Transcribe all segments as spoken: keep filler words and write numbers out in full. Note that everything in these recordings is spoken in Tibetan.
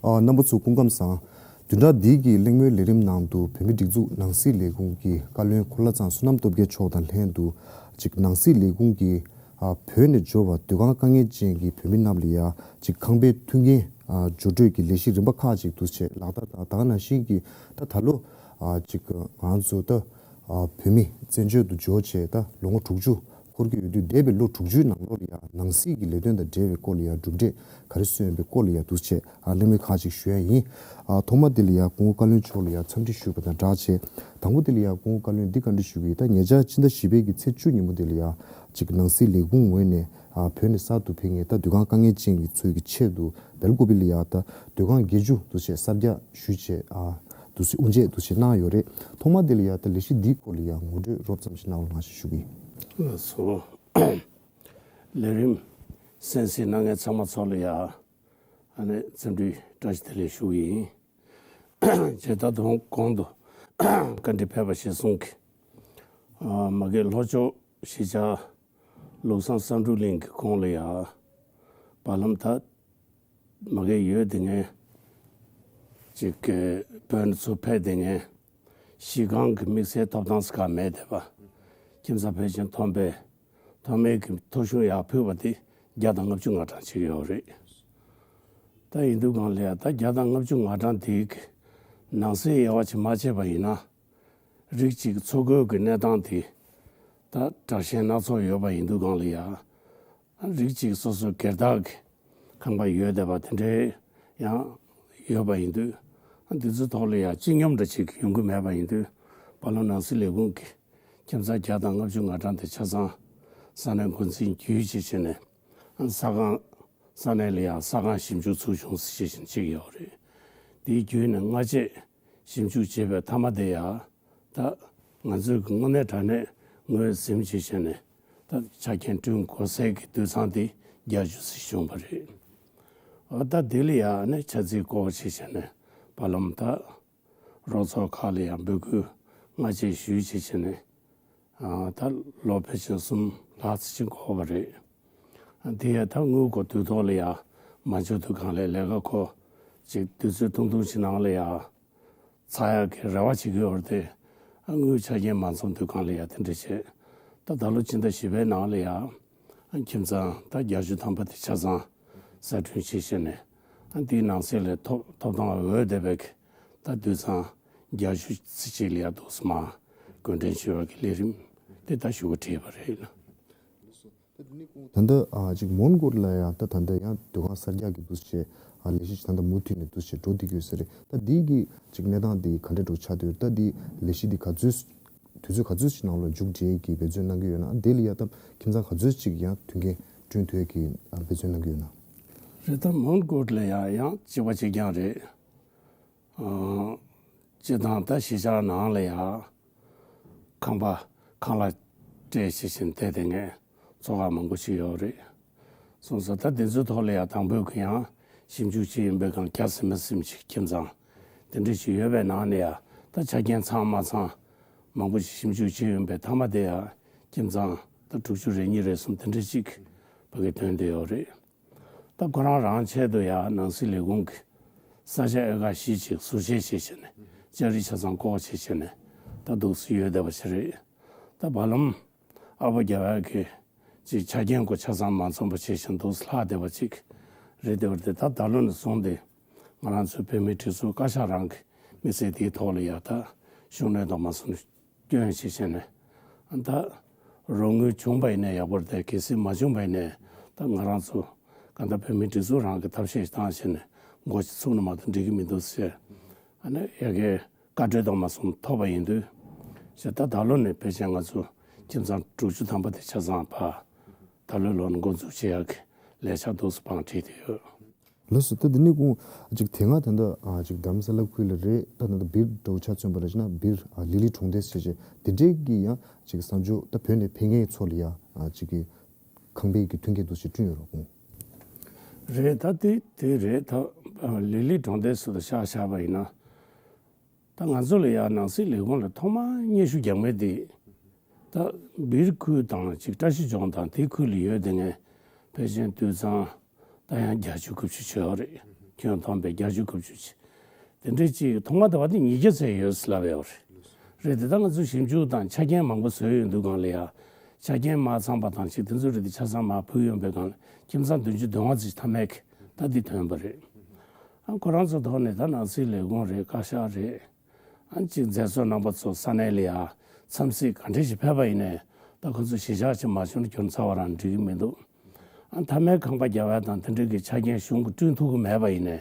ཨ། རྣམ་པ་ཚོ་སྐུ་ཁམས་བཟང་། བདུན་ཕྲག་འདི་གི་གླེང་མོལ་ལས་རིམ་ནང་དུ་བོད་མིའི་སྒྲིག་འཛུགས་ནང་སྲིད་ལས་ཁུངས་ཀྱི་བཀའ་བློན་འཁོར་ལྷ་ཚང་བསོད་ནམས་སྟོབས་རྒྱལ་མཆོག་དང་ལྷན་དུ་ཅིག་ནང་སྲིད་ལས་ཁུངས་ཀྱིས་ཨ། བོད་ནས་འབྱོར་བ་སྡོད་ཁང་དཀའ་ངལ་ཅན་གྱི་བོད་མི་རྣམས་ལ་ཡ་ཅིག་ཁང་པའི་མཐུན་རྐྱེན་ཨ། སྦྱོར་སྤྲོད་ཀྱི་ལས་གཞི་རིམ་པ་ཁག་ཅིག་འདུག་སེ་ལག་བསྟར་དང་། ད་ག་ནང་བཞིན་གྱི་ད་ད་ལོ་ཨ། ཅིག་ང་ཚོ་ད་ཨ། བོད་མི་བཙན་བྱོལ་དུ་འབྱོར་བྱས་ད་ལོ་ངོ་དྲུག་ཅུ་འཁོར་གྱི་ཡོད་དུས། འདས་པའི་ལོ་དྲུག་ཅུའི་ནང་ལོགས་ལ་ཡ་ནང་སྲིད་ཀྱི་ལས་དོན་དང་འབྲེལ་བའི་སྐོར་ལ་ཡ་གྲུབ་འབྲས་ག་རེ་སོན་ཡོད་པའི་སྐོར་ལ་ཡ་འདུག་སེ་ཨ། གླེང་མོལ་ཁག་ཅིག་ཞུ་ཡ་ཡིན། ཨ། ཐོག་མ་དེ་ལ་ཡ་སྐུ་ངོ་བཀའ་བློན་མཆོག་ལ་ཡ་འཚམས་འདྲི་ཞུས་པ་དང་སྦྲགས་བྱས། དང་པོ་དེ་ལ་ཡ་སྐུ་ངོ་བཀའ་བློན་འདི་བཀའ་འདྲི་ཞུ་གི་ཡིན། ད་ཉེ་ཆར་ཕྱི་ཟླ་བཞི་པའི་གི་ཚེས་བཅུ་ཉིན་མོ་དེ་ལ་ཡ་ཅིག་ནང་སྲིད་ལས་ཁུངས་ངོས་ནས་ཨ། བོད་ནས་གསར་དུ་ཕེབས་མཁན་ད་སྡོད་ཁང་དཀའ་ངལ་ཅན་གྱི་ཚོའི་གི་ཆེད་དུ་སྦེལ་ཀོབ་ལ་ཡ་ད་སྡོད་ཁང་བརྒྱད་ཅུ་འདུག་སེ་གསར་རྒྱག་ཞུས་བྱས་ཨ། འདུག་སེ་དབུ་འབྱེད་འདུག་སེ་གནང་ཡོད་རེད། ཐོག་མ་དེ་ལ་ཡ་ད་ལས་གཞི་འདིའི་སྐོར་ལ་ཡ་ངོ་སྤྲོད་རོབ་ཙམ་ཞིག་གནང་རོགས་གནང་ཞེས་ཞུ་གི་ཡིན། ལགས་སོ། ལས་རིམ་གསན་གཟིགས་གནང་མཁན་ཚང་མ་ཚོ་ལ་ཡ་ཨ་ནི་འཚམས་འདྲི་བཀྲ་ཤིས་བདེ་ལེགས་ཞུ་གི་ཡིན། བྱས་ད་དུང་གོང་དུ་བཀའ་འདྲི་ཕེབས་པ་གཞིར་བཟུང་གིས་ཨ། མ་གི་ལྷོ་ཕྱོགས་གཞིས་ཆགས་ལུགས་བཟང་བསམ་འགྲུབ་གླིང་གི་གོང་ལ་ཡ་བར་ལམ་ད་མ་གི་ཡོད་དེ་ངས་ཅིག་གི་བོད་ནས་ཚུར་ཕེབས་དེ་ངས་གཞིས་ཁང་གི་དམིགས་བསལ་ཐོབ་ཐང་ཟེར་ག་མེད་བསྡད་པ། ཁྱིམ་ཚང་ཕལ་ཆེར་ཐོན་པའི་ཐོན་མིའི་གི་ཐོ་གཞུང་ཡར་ཕུལ་བ་དེ་བརྒྱ་དང་ལྔ་བཅུ་ང་གྲངས་ཅིག་ཡོད་རེད། ད་ཡིན་དུས་སྒང་ལ་ཡ་ད་བརྒྱ་དང་ལྔ་བཅུ་ང་གྲངས་དེའི་གི་ནང་གསེས་དབྱེ་བ་ཅིག་མ་ཕྱེ་བ་ཡིན་ན། རིགས་གཅིག་འཚོ་གོས་ཀྱི་གནས་སྟངས་དེ་ད་དྲག་ཞན་སྣ་ཚོགས་ཡོད་པ་ཡིན་དུས་སྒང་ལ་ཡ། རིགས་གཅིག་སོ་སོའི་སྒེར་བདག་གི་ཁང་པ་ཡོད་བསྡད་པ་དེ་འདྲའི་ཡང་ཡོད་པ་ཡིན་དུས། འདི་ཚོའི་ཐོག་ལ་ཡ་སྤྱི་སྙོམས་འདྲ་ཅིག་ཡོང་གི་མེད་པ་ཡིན་དུས། བར་ལམ་ནང་སྲིད་ལས་ཁུངས་ཀྱི་ཁྱིམ་ཚང་བརྒྱ་དང་ལྔ་བཅུ་ང་གྲངས་དེ་ཆ་ཚང་ས་གནས་འགོ་འཛིན་བརྒྱུད་བྱས་བྱས་ནས་ས་ཁང་ས་གནས་ལ་ཡ་ས་ཁང་ཞིབ་འཇུག་ཚུགས་བྱུང་ཟེར་བྱས་བྱས་ཅིག་ཡོད་རེད། དེའི་བརྒྱུད་ནས་སྔ་རྗེས་ཞིབ་འཇུག་བྱས་པའི་མཐའ་མ་དེ་ཡང་ད་ང་ཚོས་ཀྱི་དངོས་གནས་དྲང་གནས་ངོས་ཟིན་བྱས་བྱས་ནས་ད་ཆ་རྐྱེན་བསྐྲུན་དགོས་སའི་གི་དུད་ཚང་དེ་བརྒྱད་ཅུ་ཙམ་བྱུང་བ་རེད། འོ་ད་དེ་ལ་ཡང་ནས་ཆ་ཚིག་བཀོད་བྱས་བྱས་ནས་བར་ལམ་ད་རོགས་ཚོགས་ཁག་ལ་ཡང་འབོད་སྐུལ་སྔ་རྗེས་ཞུས་བྱས་བྱས་ནས། ཨ། ད་ལོ་ཕལ་ཆེར་གསུམ་ལྷག་ཙམ་ཅིག་འགོར་བ་རེད། དེ་ཡང་ད་དངུལ་སྒོར་དུས་ཐོག་ལ་ཡང་མ་འབྱོར་དུས་སྒང་ལ་ལས་ཀ་ཁོ་ཅིག་དུས་ཚོད་ཐུང་ཐུང་ཞིག་ནང་ལ་ཡང་ཚར་ཡག་གི་རེ་བ་བྱེད་ཀྱི་ཡོད་རེད་དེ། ཨ། དངུལ་ཆ་རྐྱེན་མ་འཛོམས་དུས་སྒང་ལ་ཡང་དེ་འདྲ་བྱས། ད་ད་ལོ་ཕྱི་ཟླ་བཞི་པའི་ནང་ལ་ཡང་ཁྱིམ་ཚང་ད་བརྒྱད་ཅུ་ཐམ་པ་དེ་ཆ་ཚང་གསར་སྐྲུན་བྱས་བྱས་ནས། ཨ། དེའི་ནང་གསེས་ལ་ཐོབ་ཐོབ་ཐང་འོས་བསྡད་པའི་ད་དུད་ཚང་བརྒྱད་ཅུ་ཙམ་ཅིག་ལ་ཡ་འདུག་སེ་མར་བགོ་འགྲེམས་ཞུ་བ་གི་ལས་རིམ་དེ་ད་ཞུ་གི་བྲིས་པ་རེད། ད་ལྟ་ཨ་ཅིག་མོན་གྷོ་ལ་ཡང་ད་ད་ལྟ་ཡང་སྡོད་ཁང་གསར་རྒྱག་གི་འདུག་སེ་ཨ་ལས་གཞི་ཞིག་ད་ལྟ་མུ་མཐུད་ནས་འདུག་སེ་འགྲོ་བསྡད་ཀྱི་ཡོད་ས་རེད། ད་འདི་གི་ཅིག་གནས་སྟངས་འདི་ག་འདྲ་འདྲ་ཆགས་བསྡད་ཡོད། ད་འདི་ལས་གཞི་འདི་ག་ཚོད་དུས་ཚོད་ག་ཚོད་ཅིག་ནང་ལ་མཇུག་སྒྲིལ་གྱི་འབད་བརྩོན་གནང་གི་ཡོད་ན། འདི་ལ་ཡ་ད་ཁྱིམ་ཚང་ག་ཚོད་ཅིག་ཡང་མཐུན་རྐྱེན་བསྐྲུན་ཐུབ་ཡག་གི་འབད་བརྩོན་གནང་གི་ཡོད་ན། རེད། ད་མོན་གྷོ་ལ་ཡ་ཡང་གཅིག་པ་གཅིག་རྐྱང་རེད། ཨ། སྤྱིར་བཏང་ད་གཞིས་ཆགས་ནང་ལ་ཡ་ཁང་པ་ཁང་གླ་སྤྲད་བྱས་བྱས་བསྡད་དེ་ངས་ཚོ་ཁག་མང་པོ་ཞིག་ཡོད་རེད། སོང་ཙང་ད་དེ་ཚོའི་ཐོག་ལ་ཡ་དང་པོའི་གི་ཡང་ཞིབ་འཇུག་བྱས་ཡིན་པའི་སྒང་སྐྱ་སེམས་མ་སེམས་ཅིག་ཁྱིམ་ཚང་དེ་འདྲ་ཞིག་ཡོད་པའི་ནང་ནས་ཡ་ད་ཆ་རྐྱེན་ཚང་མ་ཚང་མང་པོ་ཞིག་ཞིབ་འཇུག་བྱས་ཡོད་པའི་མཐའ་མ་དེ་ཡ་ཁྱིམ་ཚང་ད་དྲུག་ཅུ་རེ་གཉིས་རེ་གསུམ་དེ་འདྲ་ཅིག་ཕ་གི་ཐོན་བསྡད་ཡོད་རེད། ད་ཁོ་རང་རང་ཆེད་དུ་ཡང་ནང་སྲིད་ལས་ཁུངས་ཀྱི་ས་ཆ་ཨེ་ཀར་བཞི་ཅིག་ཟུར་བཞེས་བྱས་བྱས་ནས་ལྕགས་རི་ཆ་ཚང་བཀོག་བྱས་བྱས་ནས་ད་འདུག་སེ་ཡོད་བསྡད་པ་ཞིག་རེད། ད་བར་ལམ་ཨ་ཕོ་རྒྱ་བལ་གྱི་ཅིག་ཆ་རྐྱེན་ཁོ་ཆ་ཚང་མ་འཛོམས་པ་བྱས་བྱས་འདུག་སེ་ལྷག་བསྡད་པ་ཅིག་རེད་བསྡད་པ་རེད། ད་ད་ལོ་ནས་བཟུང་སྟེ་ང་རང་ཚོའི་བོད་མིའི་སྒྲིག་འཛུགས་བཀའ་ཤག་རང་གི་དམིགས་བསལ་དེའི་ཐོག་ལ་ཡ་ད་ཤུགས་སྣོན་དང་མ་སོང་སྐྱོན་ཞིག་བྱས་ནས། ད་རོགས་དངུལ་བྱུང་བ་ཡིན་ན་ཡག་པོ་རེད་དེ། གལ་སྲིད་མ་བྱུང་བ་ཡིན་ན་ད་ང་རང་ཚོ་གང་ལྟར་བོད་མིའི་སྒྲིག་འཛུགས་རང་གི་ཐབས་ཤེས་བཏང་བྱས་ནས་འགོ་ཅིག་ཚུགས་ན་མ་གཏོགས་འགྲིག་གི་མི་འདུག་ཟེར། ཨ་ནི་ཡ་གི་བཀའ་འཁྲོལ་དང་མ་སོང་ཐོབ་པ་ཡིན་དུས། ཞེས་ད་ད་ལོ་ནས་ཕལ་ཆེར་ང་ཚོ་ཁྱིམ་ཚང་དྲུག་ཅུ་ཐམ་པ་དེ་ཆ་ཚང་ཕར་ད་ལོའི་ལོ་ནས་འགོ་འཛུགས་བྱེད་ཡག་གི་ལས་འཆར་འདུག་སེ་བང་བསྒྲིགས་བསྡད་ཡོད། ལགས་སོ། ད་འདི་ནས་ཁོང་ཅིག་དེ་སྔ་ད་ལྟ་ཨ་ཅིག་རྡ་རམ་ས་ལ་ཁུལ་ལ་རེད། ད་ད་ལྟ་སྦིར་འདྲ་བོ་ཆ་མཚོན་པ་རེད་ཅེ་ན། སྦིར་ཨ་ལི་ལི་གྲོང་རྡལ་ཟེར་བྱས་དེ་འདྲས་ཀྱི་ཡང་ཅིག་གསར་འབྱོར་ད་བོད་ནས་ཕེབས་མཁན་ཚོ་ལ་ཡ་ཨ་ཅིག་གི་ཁང་པའི་གི་མཐུན་རྐྱེན་འདུག་སེ་བསྐྲུན་ཡོད་རེད་ཁོང་། རེད། ད་དེ་དེ་རེད། ད་ཨ་ལི་ལི་གྲོང་རྡལ་སུ་ད་ཤག་བཞག་པ་ཡིན་ན། ད་ང་ཚོ་ལ་ཡ་ནང་སྲིད་ལས་ཁུངས་ལ་ཐོག་མ་སྙན་ཞུ་རྒྱག་མཁན་དེ་ད་སྦིར་ཁུལ་དང་ཅིག་བཀྲ་ཤིས་ལྗོངས་དང་དེ་ཁུལ་ལ་ཡོད་དེ་ངས་ཕལ་ཆེར་དུད་ཚང་ད་ཡང་བརྒྱད་ཅུ་དགུ་བཅུ་ཅིག་ཡོད་རེད། ཁྱོན་བསྡོམས་པས་བརྒྱད་ཅུ་དགུ་བཅུ་ཅིག་དེ་འདྲའི་ཅིག་ཐོག་མ་དེ་བ་དེ་ཉིས་བརྒྱ་ཙམ་ཡོད་ཟེར་ལབ་ཡོད་རེད། རེད་དེ་ད་ང་ཚོས་ཞིབ་འཇུག་དང་ཆ་རྐྱེན་མང་པོ་བཟོས་ཡོང་དུས་སྒང་ལ་ཡ། ཆ་རྐྱེན་མ་ཚང་པ་དང་ཅིག་དེ་ཚོ་རེད་དེ་ཆ་ཚང་མར་ཕུལ་ཡོང་པའི་སྒང་ལ་ཁྱིམ་ཚང་བདུན་ཅུ་དོན་ལྔ་ཙམ་མཐའ་མའི་གི་ད་འདི་ཐོན་པ་རེད། ཨ་ཁོ་རང་ཚོ་ཐོག་ནས་ད་ནང་སྲིད་ལས་ཁུངས་རེད། བཀའ་ཤག་རེད། ཨ་ཅིག་མཛད་གཙོ་རྣམ་པ་ཚོ་ས་གནས་ལ་ཡ་འཚམས་གཟིགས་ག་འདྲ་ཞིག་ཕེབས་པ་ཡིན་ནའི་ད་ཁོ་ཚོ་གཞིས་ཆགས་ཅིག་མ་བྱུང་ན་ཁྱོད་རྩ་བ་རང་འགྲིག་གི་མི་འདུག་ཨ་མཐའ་མའི་ཁང་པ་རྒྱག་ཡ་དང་དེ་འདྲ་གི་ཆ་རྐྱེན་གཞུང་གིས་བསྐྲུན་ཐུབ་ཀྱི་མེད་པ་ཡིན་ནའི།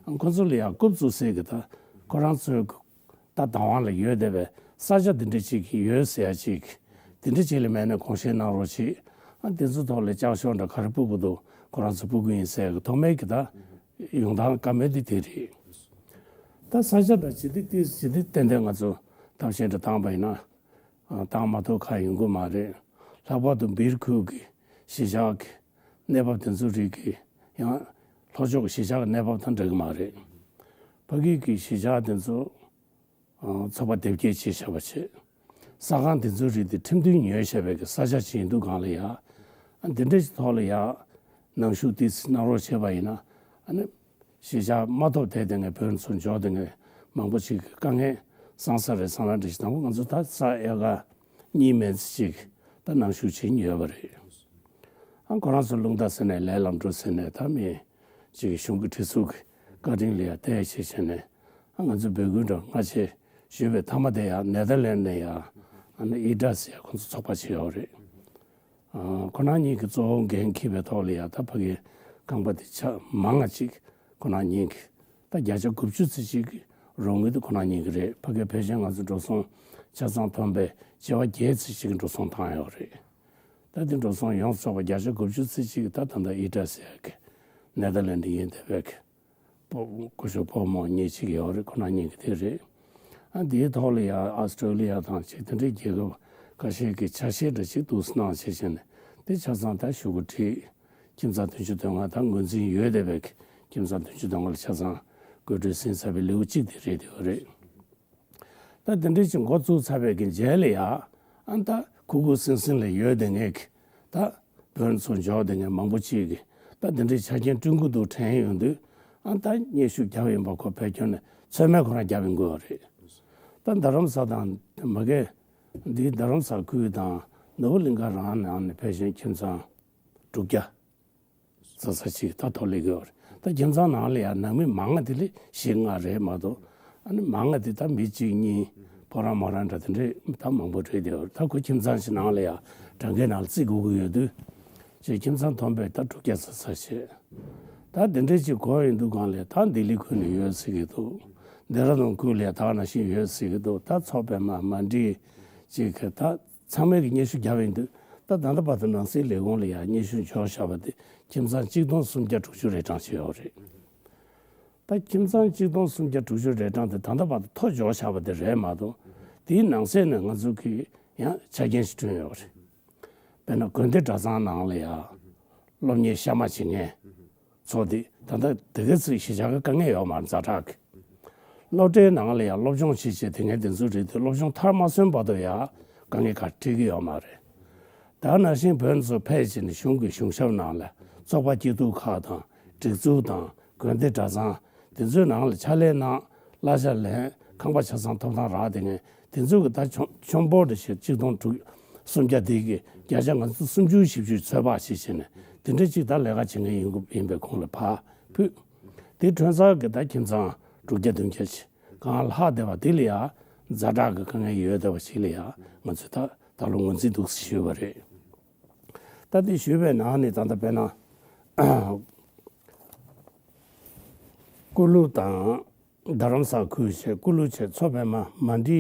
ཨ་ཁོ་ཚོ་ལ་ཡ་རྐུབ་བཙུགས་སའི་གི་ད་ཁོ་རང་ཚོའི་ད་བདག་དབང་ལ་ཡོད་བསྡད་པའི་ས་ཆ་དེ་འདྲ་ཅིག་གི་ཡོད་ཟེར་ཡ་ཅིག་དེ་འདྲ་ཅིག་ལ་མེད་ནས་དགོངས་བཞེས་གནང་རོགས་བྱེད། ཨ་དེ་ཚོ་ཐོག་ལ་ལྕགས་ཤོག་འདྲ་ག་རེ་སྤུ་གུ་འདུག་ཁོ་རང་ཚོ་སྤུ་གུ་ཡིན་ཟེར་གི་ཐོག་མའི་གི་ད་ཡོང་སྟངས་བཀའ་མོལ་འདི་དེ་རེད། ད་ས་ཆ་དང་ཇི་སྟེ་ཏིས་ཇི་སྟེ་ཏན་ཏན་ང་ཚོ་ཐབས་ཤེས་འདྲ་བཏང་པ་ཡིན་ན་བཏང་མ་ཐུབ་ཁག་ཡོང་གི་མ་རེད། ལྷག་པར་དུ་སྦིར་ཁུལ་གི་གཞིས་ཆགས་ཀྱི་གནས་བབ་དེ་ཚོ་རིགས་ཀྱི་ཡང་ལྷོ་ཕྱོགས་ཀྱི་གཞིས་ཆགས་ཀྱི་གནས་བབ་དང་འདྲ་གི་མ་རེད། ཕ་གི་གི་གཞིས་ཆགས་དེ་ཚོ་ཚོགས་པ་དེབ་སྐྱེལ་བྱས་བཞག་པ་བྱས། ས་ཁང་དེ་ཚོའི་རིགས་དེ་ཁྲིམས་མཐུན་ཉོས་བཞག་པའི་གི་ས་ཆ་ཅིག་ཡིན་དུས་སྒང་ལ་ཡ། ཨ་འདི་འདྲ་ཞིག་ཐོག་ལ་ཡ། ནང་ཞུགས་ཏིས་གནང་རོགས་བྱས་པ་ཡིན་ན། ཨ་ནི། གཞིས་ཆགས་མ་ཐོབ་དེ་དེ་ངས་བོད་ཚོ་འཇོག་དེ་ངས་མང་པོ་ཅིག་གི་དཀའ་ངལ་སང་ས་རེད་བསམ་ལ་འདྲ་ཞིག་དང་པོ་ང་ཚོ་ད་ས་ཨེ་ཀ་གཉིས་མན་ཙམ་ཅིག་ད་ནང་ཞུགས་བྱེད་ཉེ་བ་རེད། ཨ་ཁོ་རང་ཚོ་རླུང་རྟ་ཟེར་ནས་ལས་ལམ་འགྲོ་ཟེར་ནས་ད་མི་ཅིག་གཞུང་གི་སྒྲིག་འཛུགས་ཀྱི་བཀའ་དྲིན་ལ་ཡ་བལྟས་བྱས་བྱས་ནས། ཨ་ང་ཚོ་འབོད་སྐུལ་འདྲ་སྔ་ཕྱི་ཞུས་པའི་མཐའ་མ་དེ་ཡང་ནེ་དར་ལེན་ནས་ཡང་ཨ་ནི་ཨི་ཏྲ་ཟེར་ཁོང་ཚོ་ཚོགས་པ་ཅིག་ཡོད་རེད། ཨ་ཁོ་རང་གཉིས་ཀྱི་གཙོ་བོ་འགན་འཁྱེར་བའི་ཐོག་ལ་ཡང་ད་ཕ་གིའི་ཁང་པ་དེ་ཆ་མང་ང་ཅིག་ཁོ་རང་གཉིས་ཀྱི་ད་བརྒྱ་ཆ་དགུ་བཅུ་ཙམ་ཅིག་གི་རོགས་དངུལ་དེ་ཁོ་རང་གཉིས་ཀྱི་རེད། ཕ་གིའི་ཕལ་ཆེར་ང་ཚོ་འགྲོ་སོང་ཆ་ཚང་ཐོན་པའི་བྱེ་བ་བརྒྱད་ཙམ་ཅིག་གི་འགྲོ་སོང་བཏང་ཡོད་རེད། ད་དེ་འགྲོ་སོང་ཡོངས་རྫོགས་པ་བརྒྱ་ཆ་དགུ་བཅུ་ཙམ་ཅིག་ད་ད་ལྟ་ཨི་ཏྲ་ཟེར་ཡག་གི་ནེ་དར་ལེན་ཌི་ཡིན་བསྡད་པའི་གི་སྐུ་ཞབས་ཕོ་མོ་གཉིས་ཅིག་ཡོད་རེད། ཁོ་རང་གཉིས་ཀྱི་དེ་རེད། ཨ་འདིའི་ཐོག་ལ་ཡང་ཨ་སི་ཀྲོ་ལི་ཡ་དང་ཅིག་དེ་འདྲའི་རྒྱལ་ཁབ་ཁ་ཤས་ཀྱི་ཆ་ཤས་འདྲ་ཅིག་འདུག་སྣང་བྱེད་བཞིན་ནས་དེ་ཆ་ཚང་ད་ཞུ་སྐུལ་བྲིས། ཁྱིམ་ཚང་བདུན་ཅུ་དོན་ལྔ་དང་ངོས་འཛིན་ཡོད་བསྡད་པའི་ཁྱིམ་ཚང་བདུན་ཅུ་དོན་ལྔ་ལ་ཆ་ཚང་བཀོད་སྒྲིག་ཟིན་ཚར་བའི་ལེའུ་གཅིག་དེ་རེད་དེ་ཡོད་རེད། ད་དེ་འདྲའི་ཅིག་འགོ་བཙུགས་ཚར་བའི་གི་རྗེས་ལ་ཡ། ཨ་ད་ཁུ་ཁུ་སིང་སིང་ལ་ཡོད་དེ་ངས་གི་ད་བོད་ཚོ་འཇོག་དེ་ངས་མང་པོ་ཅིག་གི་ད་དེ་འདྲའི་ཆ་རྐྱེན་བསྐྲུན་གི་འདུག་དྲན་ཡོང་དུས། ཨ་ད་སྙན་ཞུ་རྒྱབ་ཡིན་པ་ཁོ་བོད་ཁྱོན་ནས་ཚོད་མེད་ཁོ་རང་རྒྱབ་ཡིན་དགོས་པ་རེད། ད་རྡ་རམ་ས་དང་མ་གི་འདི་རྡ་རམ་ས་ཁུལ་དང་ནོར་བུ་གླིང་ཁ་རང་ནང་ནས་ཕལ་ཆེར་ཁྱིམ་ཚང་དྲུག་བརྒྱ་ཙམ་ཙམ་ཅིག་ད་ཐོ་ལེ་གི་ཡོད་རེད། ད་ཁྱིམ་ཚང་ནང་ལ་ཡང་ནང་མི་མང་ང་དེ་ལས་བཞི་ལྔ་རེད་མ་གཏོགས། ཨ་ནི་མང་ང་དེ་ད་མི་གཅིག་གཉིས་ཕོ་རང་མོ་རང་འདྲ་དེ་འདྲས་ད་མང་པོ་རེད་དེ། ད་ཁོ་ཁྱིམ་ཚང་ཞིག་ནང་ལ་ཡང་གྲངས་ཀའི་ནང་ལ་བརྩི་དགོས་ཀྱི་ཡོད་དུས། ཅེས་ཁྱིམ་ཚང་ཐོན་པའི་ད་དྲུག་བརྒྱ་ཙམ་ཙམ་བྱས། ད་དེ་འདྲས་ཅིག་གོ་ཡོང་དུས་སྒང་ལ་ད་ལྡི་ལི་ཁུལ་ནས་ཡོད་ཟེར་གྱི་འདུག་ལྡེ་ར་ལྡུན་ཁུལ་ལ་ཡང་ད་ག་ནང་བཞིན་ཡོད་ཟེར་གྱི་འདུག་ད་མཚོ་པདྨ་མན་ཌི་ཅིག་གི་ད་ཚང་མས་ཀྱི་སྙན་ཞུ་བརྒྱབ་ཡོང་དུས། ད་ད་ལྟ་བར་དུ་ནང་སྲིད་ལས་ཁུངས་ལ་ཡང་སྙན་ཞུ་འབྱོར་བཞག་པ་དེ་ཁྱིམ་ཚང་གཅིག་སྟོང་སུམ་བརྒྱ་དྲུག་ཅུ་རེ་གྲངས་ཅིག་ཡོད་རེད། ད་ཁྱིམ་ཚང་གཅིག་སྟོང་སུམ་བརྒྱ་དྲུག་ཅུ་རེ་གྲངས་དེ་ད་ལྟ་བར་དུ་ཐོ་འབྱོར་བཞག་པ་དེ་རེད་མ་གཏོགས། དེའི་ནང་གསེས་ནས་ང་ཚོ་གིས་ཡང་ཆ་རྐྱེན་ཞིག་བསྐྲུན་ཡོད་རེད། དཔེར་ན་དགོན་སྡེ་གྲྭ་ཚང་ནང་ལ་ཡང་སློབ་གཉེར་གཤའ་མ་བྱེད་མཁན་ཚོ་དེ་ད་ལྟ་དེ་ག་ཚོད་གཞིས་ཆགས་ཀྱི་དཀའ་ངལ་ཡོད་མ་རེད། ཛ་དྲག་གི་སློབ་གྲྭའི་ནང་ལ་ཡང་སློབ་སྦྱོང་བྱེད་བྱེད་དེ་ངས་དེ་ཚོ་རེད་དེ། སློབ་སྦྱོང་མཐར་མ་སོན་བར་དུ་ཡང་དཀའ་ངལ་ག་འཕྲད་ཀྱི་ཡོད་མ་རེད། ད་ནང་བཞིན་བོད་ཚོ་ཕལ་ཆེར་ནི་གཞུང་གི་གཞུང་ཞབས་ནང་ལ་ཚོགས་པ་སྐྱིད་སྡུག་ཁག་དང་སྒྲིག་འཛུགས་དང་དགོན་སྡེ་གྲྭ་ཚང་དེ་ཚོའི་ནང་ལ་ཕྱག་ལས་གནང་། གླ་ཆ་ལེན། ཁང་པ་ཆ་ཚང་ཐོབ་ཐང་རག་དེ་ངས་དེ་ཚོ་གི་ད་ཆོམ་ཆོམ་པོ་འདྲ་ཞིག་གཅིག་སྟོང་དྲུག་སུམ་བརྒྱ་དེ་གི་བརྒྱ་ཆ་ང་ཚོ་སུམ་ཅུ་བཞི་བཅུ་ཚོད་དཔག་ཞིག་བྱས་ནས་དེ་འདྲ་གཅིག་ད་ལས་ཀ་བྱེད་མཁན་ཡིན་དགོས་ཡིན་པའི་ཁོང་ལ་ཕར་ཕུད། དེ་ཁྲོན་ཚང་གི་ད་ཁྱིམ་ཚང་དྲུག་བརྒྱ་བདུན་བརྒྱ་ཅིག་གང་ལྷག་བསྡད་པ་དེ་ལ་ཡང་ཛ་དྲག་གི་དཀའ་ངལ་ཡོད་བསྡད་པ་ཞིག་ལ་ཡང་ང་ཚོས་ད་ད་ལོ་ངོས་འཛིན་འདུག་ཞུས་པ་རེད། ད་དེ་ཞུས་པའི་ནང་ནས་ད་ལྟ་དཔེར་ན་ཀུ་ལུ་དང་རྡ་རམ་ས་ཁུལ་བྱས། ཀུ་ལུ་བྱས་མཚོ་པདྨ་མན་ཌི་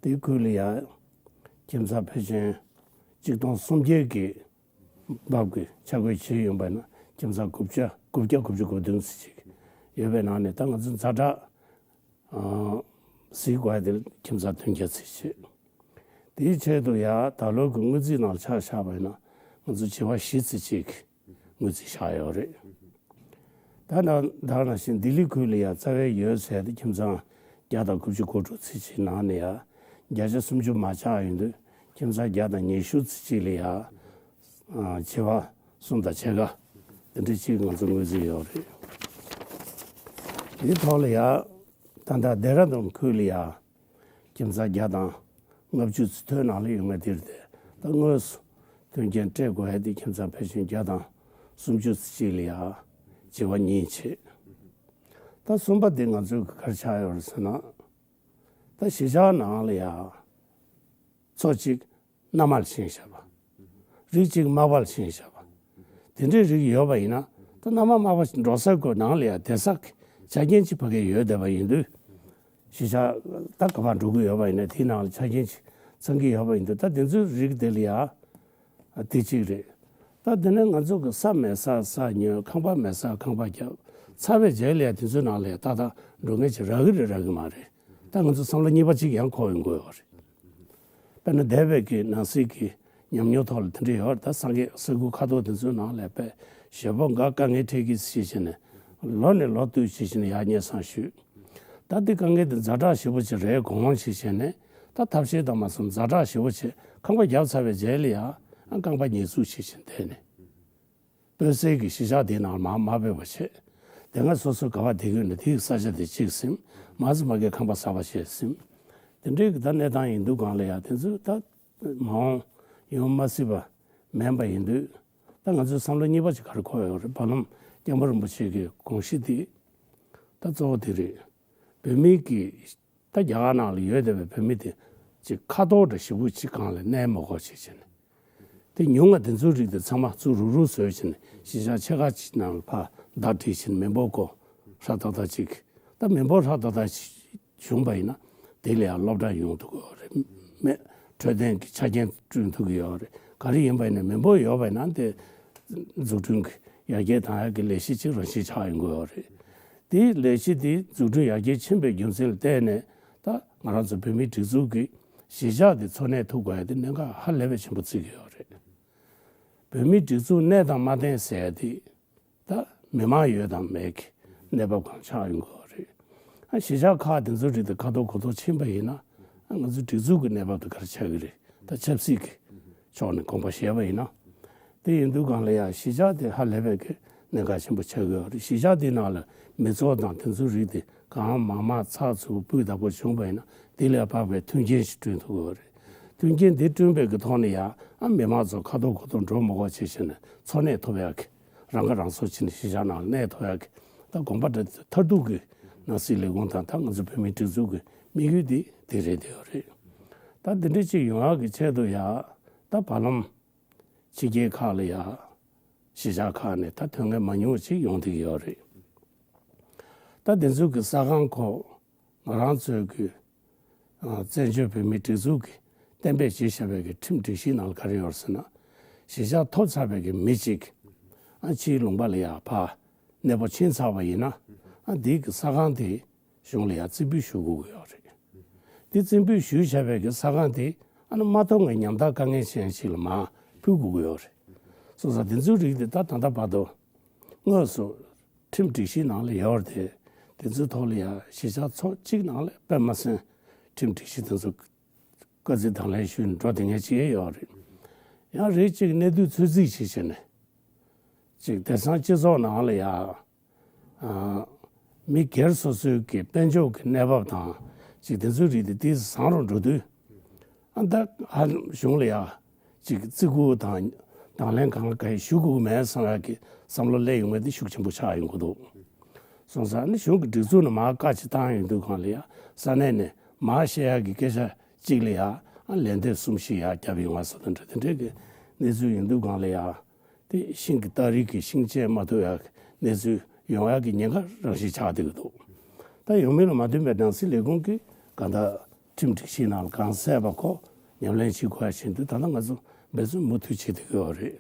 དེ་ཁུལ་ལ་ཡང་ཁྱིམ་ཚང་ཕལ་ཆེར་གཅིག་སྟོང་སུམ་བརྒྱ་གི་འབབ་ཀྱི་ཆ་བགོས་བྱས་ཡོང་པ་ན་ཁྱིམ་ཚང་དགུ་བརྒྱ་དགུ་བརྒྱ་དགུ་བཅུ་གོ་བདུན་ཙམ་ཅིག་ཡོད་པའི་ནང་ནས་ད་ང་ཚོ་ཛ་དྲག་ཨ་གཟིགས་དགོས་ཡ་དེ་ཁྱིམ་ཚང་བདུན་བརྒྱ་ཙམ་ཅིག་དེའི་ཆེད་དུ་ཡ་ད་ལོ་གི་སྔོན་རྩིས་ནང་ཆ་བཞག་པ་ཡིན་ན་ང་ཚོ་བྱེ་བ་བཞི་ཙམ་ཅིག་སྔོན་རྩིས་བཞག་ཡོད་རེད། ད་ནང་ད་ནང་བཞིན་ལྡི་ལི་ཁུལ་ལ་ཡ་རྩ་བའི་ཡོད་ཟེར་ཏེ་ཁྱིམ་ཚང་བརྒྱ་དང་དགུ་བཅུ་གོ་དྲུག་ཙམ་ཅིག་ནང་ནས་ཡ་བརྒྱ་ཆ་སུམ་ཅུ་མ་ཆག་ཡོང་དུས་ཁྱིམ་ཚང་བརྒྱ་དང་ཉི་ཤུ་ཙམ་ཅིག་ལ་ཡ་ཨ་བྱེ་བ་གསུམ་དང་ཕྱེད་ཀ་དེ་འདྲ་ཅིག་ང་ཚོ་སྔོན་རྩིས་ཡོད་རེད། དེའི་ཐོག་ལ་ཡ། ད་ལྟ་ལྡེ་ར་ལྡུན་ཁུལ་ལ་ཡ། ཁྱིམ་ཚང་བརྒྱ་དང་ལྔ་བཅུ་ཙམ་ཐོན་ནང་ལ་ཡོད་མཁན་དེ་རེད་དེ། ད་དངོས་སུ་མཐུན་རྐྱེན་སྤྲད་དགོས་ཡ་དེ་ཁྱིམ་ཚང་ཕལ་ཆེར་བརྒྱ་དང་སུམ་ཅུ་ཙམ་ཅིག་ལ་ཡ། བྱེ་བ་གཉིས་བྱེད། ད་གསུམ་པ་དེ་ང་ཚོའི་ག་རེ་ཆགས་ཡོད་རེད་ཟེར་ན། ད་གཞིས་ཆགས་ནང་ལ་ཡ། མཚོ་གཅིག་མནའ་མར་ཕྱིན་བཞག་པ། རི་གཅིག་མག་པར་ཕྱིན་བཞག་པ། དེ་འདྲའི་རིགས་ཡོད་པ་ཡིན་ན། ད་མནའ་མ་མག་པ་འགྲོ་ས་ཁོ་ནང་ལ་ཡ་བསྡད་ས་གི་ཆ་རྐྱེན་ཅིག་ཕ་གི་ཡོད་བསྡད་པ་ཡིན་དུས། གཞིས་ཆགས་ད་ག་པར་འགྲོ་གི་ཡོད་པ་ཡིན་ན་དེའི་ནང་ལ་ཆ་རྐྱེན་ཅིག་ཚང་གི་ཡོད་པ་ཡིན་དུས། ད་དེ་ཚོའི་རིགས་དེ་ལ་ཡ། དེ་གཅིག་རེད། ད་དེ་ནས་ང་ཚོ་གི་ས་མེད་སར་ས་ཉོས། ཁང་པ་མེད་སར་ཁང་པ་བརྒྱབ། ཚར་བའི་རྗེས་ལ་ཡ་དེ་ཚོའི་ནང་ལ་ཡ་ཏག་ཏག་འགྲོ་མཁན་ཅིག་རག་གི་རེད་རག་གི་མ་རེད། ད་ང་ཚོ་བསམ་བློ་གཉིས་པ་གཅིག་ཡང་འཁོར་ཡོང་དགོས་ཡོད་རེད། དཔེར་ན་འདས་པའི་གི་ནང་སྲིད་ཀྱི་ཉམས་མྱོང་ཐོག་ལ་དེ་འདྲ་ཡོད་རེད། ད་སངས་རྒྱས་ས་ཁུལ་ཁ་ཐོར་དེ་ཚོའི་ནང་ལ་དཔེ་ཞེ་པོ་འགའ་དཀའ་ངལ་འཕྲད་ཀྱི་ཞེས་བྱས་ནས་ལོ་ནས་ལོ་བསྟུད་ཞེས་བྱས་ནས་ཡར་སྙན་སེང་ཞུས། ད་འདི་དཀའ་ངལ་འདི་ཛ་དྲག་ཞེ་པོ་ཅིག་རེད་དགོངས་ཞེས་བྱས་ནས། ད་ཐབས་ཤེས་དང་མ་སོང་ཛ་དྲག་ཞེ་པོ་ཅིག་ཁང་པ་བརྒྱབ་ཚར་བའི་རྗེས་ལ་ཡང་རྐང་པ་ཉལ་ཚུགས་ཞེས་བྱས་བསྡད་ནས། སྤོས་སེལ་གྱི་གཞིས་ཆགས་དེའི་ནང་ལ་མར་མ་སྤོས་པ་བྱས། དེ་སྔ་སོ་སོ་ག་པར་བསྡད་ཀྱི་ཡོད་ན་དེའི་ས་ཆ་དེ་གཅིག་ཟིན། མ་ཟིན་མ་གའི་ཁང་པ་གསར་པ་བྱས་ཟིན། དེ་འདྲའི་གི་ད་གནས་སྟངས་ཡིན་དུས་སྒང་ལ་ཡང་དེ་ཚོ་ད་མ་འོངས་ཡོང་མ་སྲིད་པ་མིན་པ་ཡིན་དུས། ད་ང་ཚོའི་བསམ་བློ་གཉིས་པ་ཅིག་ག་རེ་འཁོར་ཡོད་རེད། བར་ལམ་སྐྱབས་མགོན་རིན་པོ་ཆེ་གི་དགོངས་གཞི་དེ་ད་གཙོ་བོ་དེ་རེད། བོད་མི་གི་ད་རྒྱ་གར་ནང་ལ་ཡོད་བསྡད་པའི་བོད་མི་དེ་ཅིག་ཁ་ཐོར་འདྲ་ཞེ་པོ་ཅིག་སྒང་ལ་གནས་མ་དགོས་ཞེས་བྱས་ནས། དེ་ཉུང་ང་དེ་ཚོའི་རིགས་དེ་ཚང་མ་ཚུར་རུག་རུག་བཟོས་བྱས་ནས་གཞིས་ཆགས་ཆེ་ཁག་ཅིག་ནང་ལ་ཕར་བརྡ་བསྒྲིགས་བྱས་ནས་མི་འབོར་ཀོ་ཧྲ་ཏག་ཏག་ཅིག་ད་མི་འབོར་ཧྲ་ཏག་ཏག་ཅིག་བྱུང་བ་ཡིན་ན་དེ་ལ་ཡང་སློབ་གྲྭ་ཡོང་ཐུབ་ཀྱི་ཡོད་རེད། མི་འཕྲོད་བསྟེན་གྱི་ཆ་རྐྱེན་བསྐྲུན་ཐུབ་ཀྱི་ཡོད་རེད། ག་རེ་ཡིན་པ་ཡིན་ན་མི་འབོར་ཡོད་པ་ཡིན་ན་དེ་འཛུགས་སྐྲུན་གྱི་ཡར་རྒྱས་བཏང་ཡག་གི་ལས་གཞི་གཅིག་རང་བཞིན་ཆགས་ཡོང་གི་ཡོད་རེད། དེའི་ལས་གཞི་དེ་འཛུགས་སྐྲུན་ཡར་རྒྱས་ཕྱིན་པའི་རྒྱུ་མཚན་ལ་བརྟེན་ནས་ད་ང་རང་ཚོ་བོད་མིའི་སྒྲིག་འཛུགས་ཀྱི་གཞིས་ཆགས་དེ་འཚོ་གནས་ཐུབ་དགོས་ཡ་དེ་གནད་འགག་ཧ་ལས་པའི་ཆེན་པོ་བརྩི་གི་ཡོད་རེད། བོད་མིའི་སྒྲིག་འཛུགས་གནས་དང་མ་གནས་ཟེར་ཡ་དེ། ད་མི་མང་ཡོད་དང་མེད་ཀྱི་གནས་བབ་གང་ཆགས་ཡོང་གི་ཡོད་རེད། ཨ་གཞིས་ཆགས་ཁག་དེ་ཚོའི་རིགས་དེ་ཁ་ཐོར་གོ་ཐོར་ཕྱིན་པ་ཡིན་ན། ཨ་ང་ཚོའི་སྒྲིག་འཛུགས་ཀྱི་གནས་བབ་དེ་ག་རེ་ཆགས་ཀྱི་རེད། ད་ཆབ་སྲིད་ཀྱི་ཕྱོགས་ནས་དགོངས་པ་བཞེས་པ་ཡིན་ན། དེ་ཡིན་དུས་སྒང་ལ་ཡང་གཞིས་ཆགས་དེ་ཧ་ལས་པའི་གི་གནད་འགག་ཆེན་པོ་ཆགས་ཀྱི་ཡོད་རེད། གཞིས་ཆགས་དེའི་ནང་ལ་མི་ཚོགས་དང་དེ་ཚོའི་རིགས་དེ་གང་མང་མང་ཚགས་ཚུད་སྤུས་དག་པོ་བྱུང་བ་ཡིན་ན་དེ་ལས་དཔག་པའི་མཐུན་རྐྱེན་ཞིག་བསྐྲུན་ཐུབ་ཀྱི་ཡོད་རེད། མཐུན་རྐྱེན་དེ་བསྐྲུན་པའི་གི་ཐོག་ནས་ཡང་ཨ་མི་མང་ཚོ་ཁ་ཐོར་གོ་ཐོར་འགྲོ་མི་དགོས་བྱས་བྱས་ནས་འཚོ་གནས་ཐུབ་ཡག་གི་རང་ཁ་རང་གསོ་བྱས་ནས་གཞིས་ཆགས་ནང་ལ་གནས་ཐུབ་ཡག་གི་ད་དགོངས་པ་འདྲ་མཐར་ཐུག་གི་ནང་སྲིད་ལས་ཁུངས་དང་ད་ང་ཚོ་བོད་མིའི་སྒྲིག་འཛུགས་ཀྱི་དམིགས་ཡུལ་དེ་དེ་རེད་དེ་ཡོད་རེད། ད་འདི་འདྲ་ཅིག་ཡོང་ཡག་གི་ཆེད་དུ་ཡང་ད་བར་ལམ་ཕྱི་རྒྱལ་ཁག་ལ་ཡང་གཞིས་ཆགས་ཁག་ནས་ད་ཐོན་མཁན་མང་ཉུང་ཅིག་ཡོང་བསྡད་ཀྱི་ཡོད་རེད། ད་དེ་ཚོའི་གི་ས་ཁང་ཁོ་ང་རང་ཚོའི་གི་ཨ་བཙན་བྱོལ་བོད་མིའི་སྒྲིག་འཛུགས་ཀྱིས་གཏན་འབེབས་བྱས་བཞག་པའི་གི་ཁྲིམས་སྒྲིག་གཞིའི་ནང་ལ་ག་རེ་ཡོད་ཟེར་ན། གཞིས་ཆགས་ཐོབ་ཚར་བའི་གི་མི་གཅིག་ཨ་ཕྱིའི་ལུང་པ་ལ་ཡར་ཕར་གནས་སྤོ་ཕྱིན་ཚར་བ་ཡིན་ན། ཨ་འདིའི་གི་ས་ཁང་དེ་གཞུང་ལ་ཡར་རྩིས་འབུལ་ཞུ་དགོས་ཀྱི་ཡོད་རེད། འདི་རྩིས་འབུལ་ཞུས་བཞག་པའི་གི་ས་ཁང་དེ་ཨ་ནི་མ་ཐོབ་ངེས་ཉམ་ཐག་དཀའ་ངལ་ཅན་ཞིག་ལ་མར་ཕུལ་དགོས་ཀྱི་ཡོད་རེད། སོང་ཙང་དེ་ཚོའི་རིགས་དེ་ད་ད་ལྟ་བར་དུ་དངོས་སུ་ཁྲིམས་སྒྲིག་གཞིའི་ནང་ལ་ཡོད་རེད་དེ། དེ་ཚོའི་ཐོག་ལ་ཡང་གཞིས་ཆགས་ཚོ་གཅིག་ནང་ལ་དཔེ་མ་སྲིད་ཁྲིམས་སྒྲིག་གཞི་དེ་ཚོ་བཀའ་རྩིས་དང་ལེན་ཞུས་ནས་འགྲོ་བསྡད་མཁན་ཅིག་ཡོད་རེད། ཡང་རིགས་གཅིག་གནས་དུས་ཚོད་རྩིས་བྱེད་བྱས་ནས་ཅིག་དེང་སང་སྤྱི་ཚོགས་ནང་ལ་ཡང་ཨ་མི་སྒེར་སོ་སོའི་གི་དཔལ་འབྱོར་གྱི་གནས་བབ་དང་ཅིག་དེ་ཚོའི་རིགས་དེ་ཏོག་ཙམ་བཟང་རུ་འགྲོ་དུས། ཨ་ད་ཧ་གཞུང་ལ་ཡ་ཅིག་བརྩི་བཀུར་དང་དང་ལེན་གང་ག་ཞུ་དགོས་ཀྱི་མེད་བསམ་ཡག་གི་བསམ་བློ་སླེབས་ཡོང་བ་དེ་ཤུགས་ཆེན་པོ་ཆགས་ཡོང་གི་འདུག་སོང་ཙང་ནི་གཞུང་གི་སྒྲིག་འཛུགས་ནས་མར་བཀའ་ཅིག་བཏང་ཡོང་དུས་སྒང་ལ་ཡ་ས་གནས་ནས་མར་བཤད་ཡག་གི་སྐད་ཆ་གཅིག་ལ་ཡ་ཨ་ལན་འདེབས་གསུམ་བཞི་ཡ་བརྒྱབ་ཡོང་བ་ཟེར་དང་འདྲ་དེ་འདྲའི་གི་གནས་ཚུལ་ཡོང་དུས་སྒང་ལ་ཡ། དེ་ཤིང་གི་སྟ་རེ་གི་ཤིང་ཆད་མ་ཐུབ་ཡག་གི་གནས་ཚུལ་ཡོང་ཡག་གི་ཉེན་ཁ་རང་བཞིན་ཆགས་བསྡད་ཀྱི་འདུག་ད་ཡོང་མིན་ལ་མ་ལྟོས་པའི་ནང་སྲིད་ལས་ཁུངས་ཀྱིས་གང་ལྟར་ཁྲིམས་སྒྲིག་གཞིའི་ནང་ལ་གང་གསལ་བ་ཁོ་ཉམས་ལེན་བྱེད་དགོས་ཡ་བཞིན་དུ་ད་ལྟ་ང་ཚོ་འབད་བརྩོན་མུ་མཐུད་བྱེད་བསྡད་ཀྱི་ཡོད་རེད།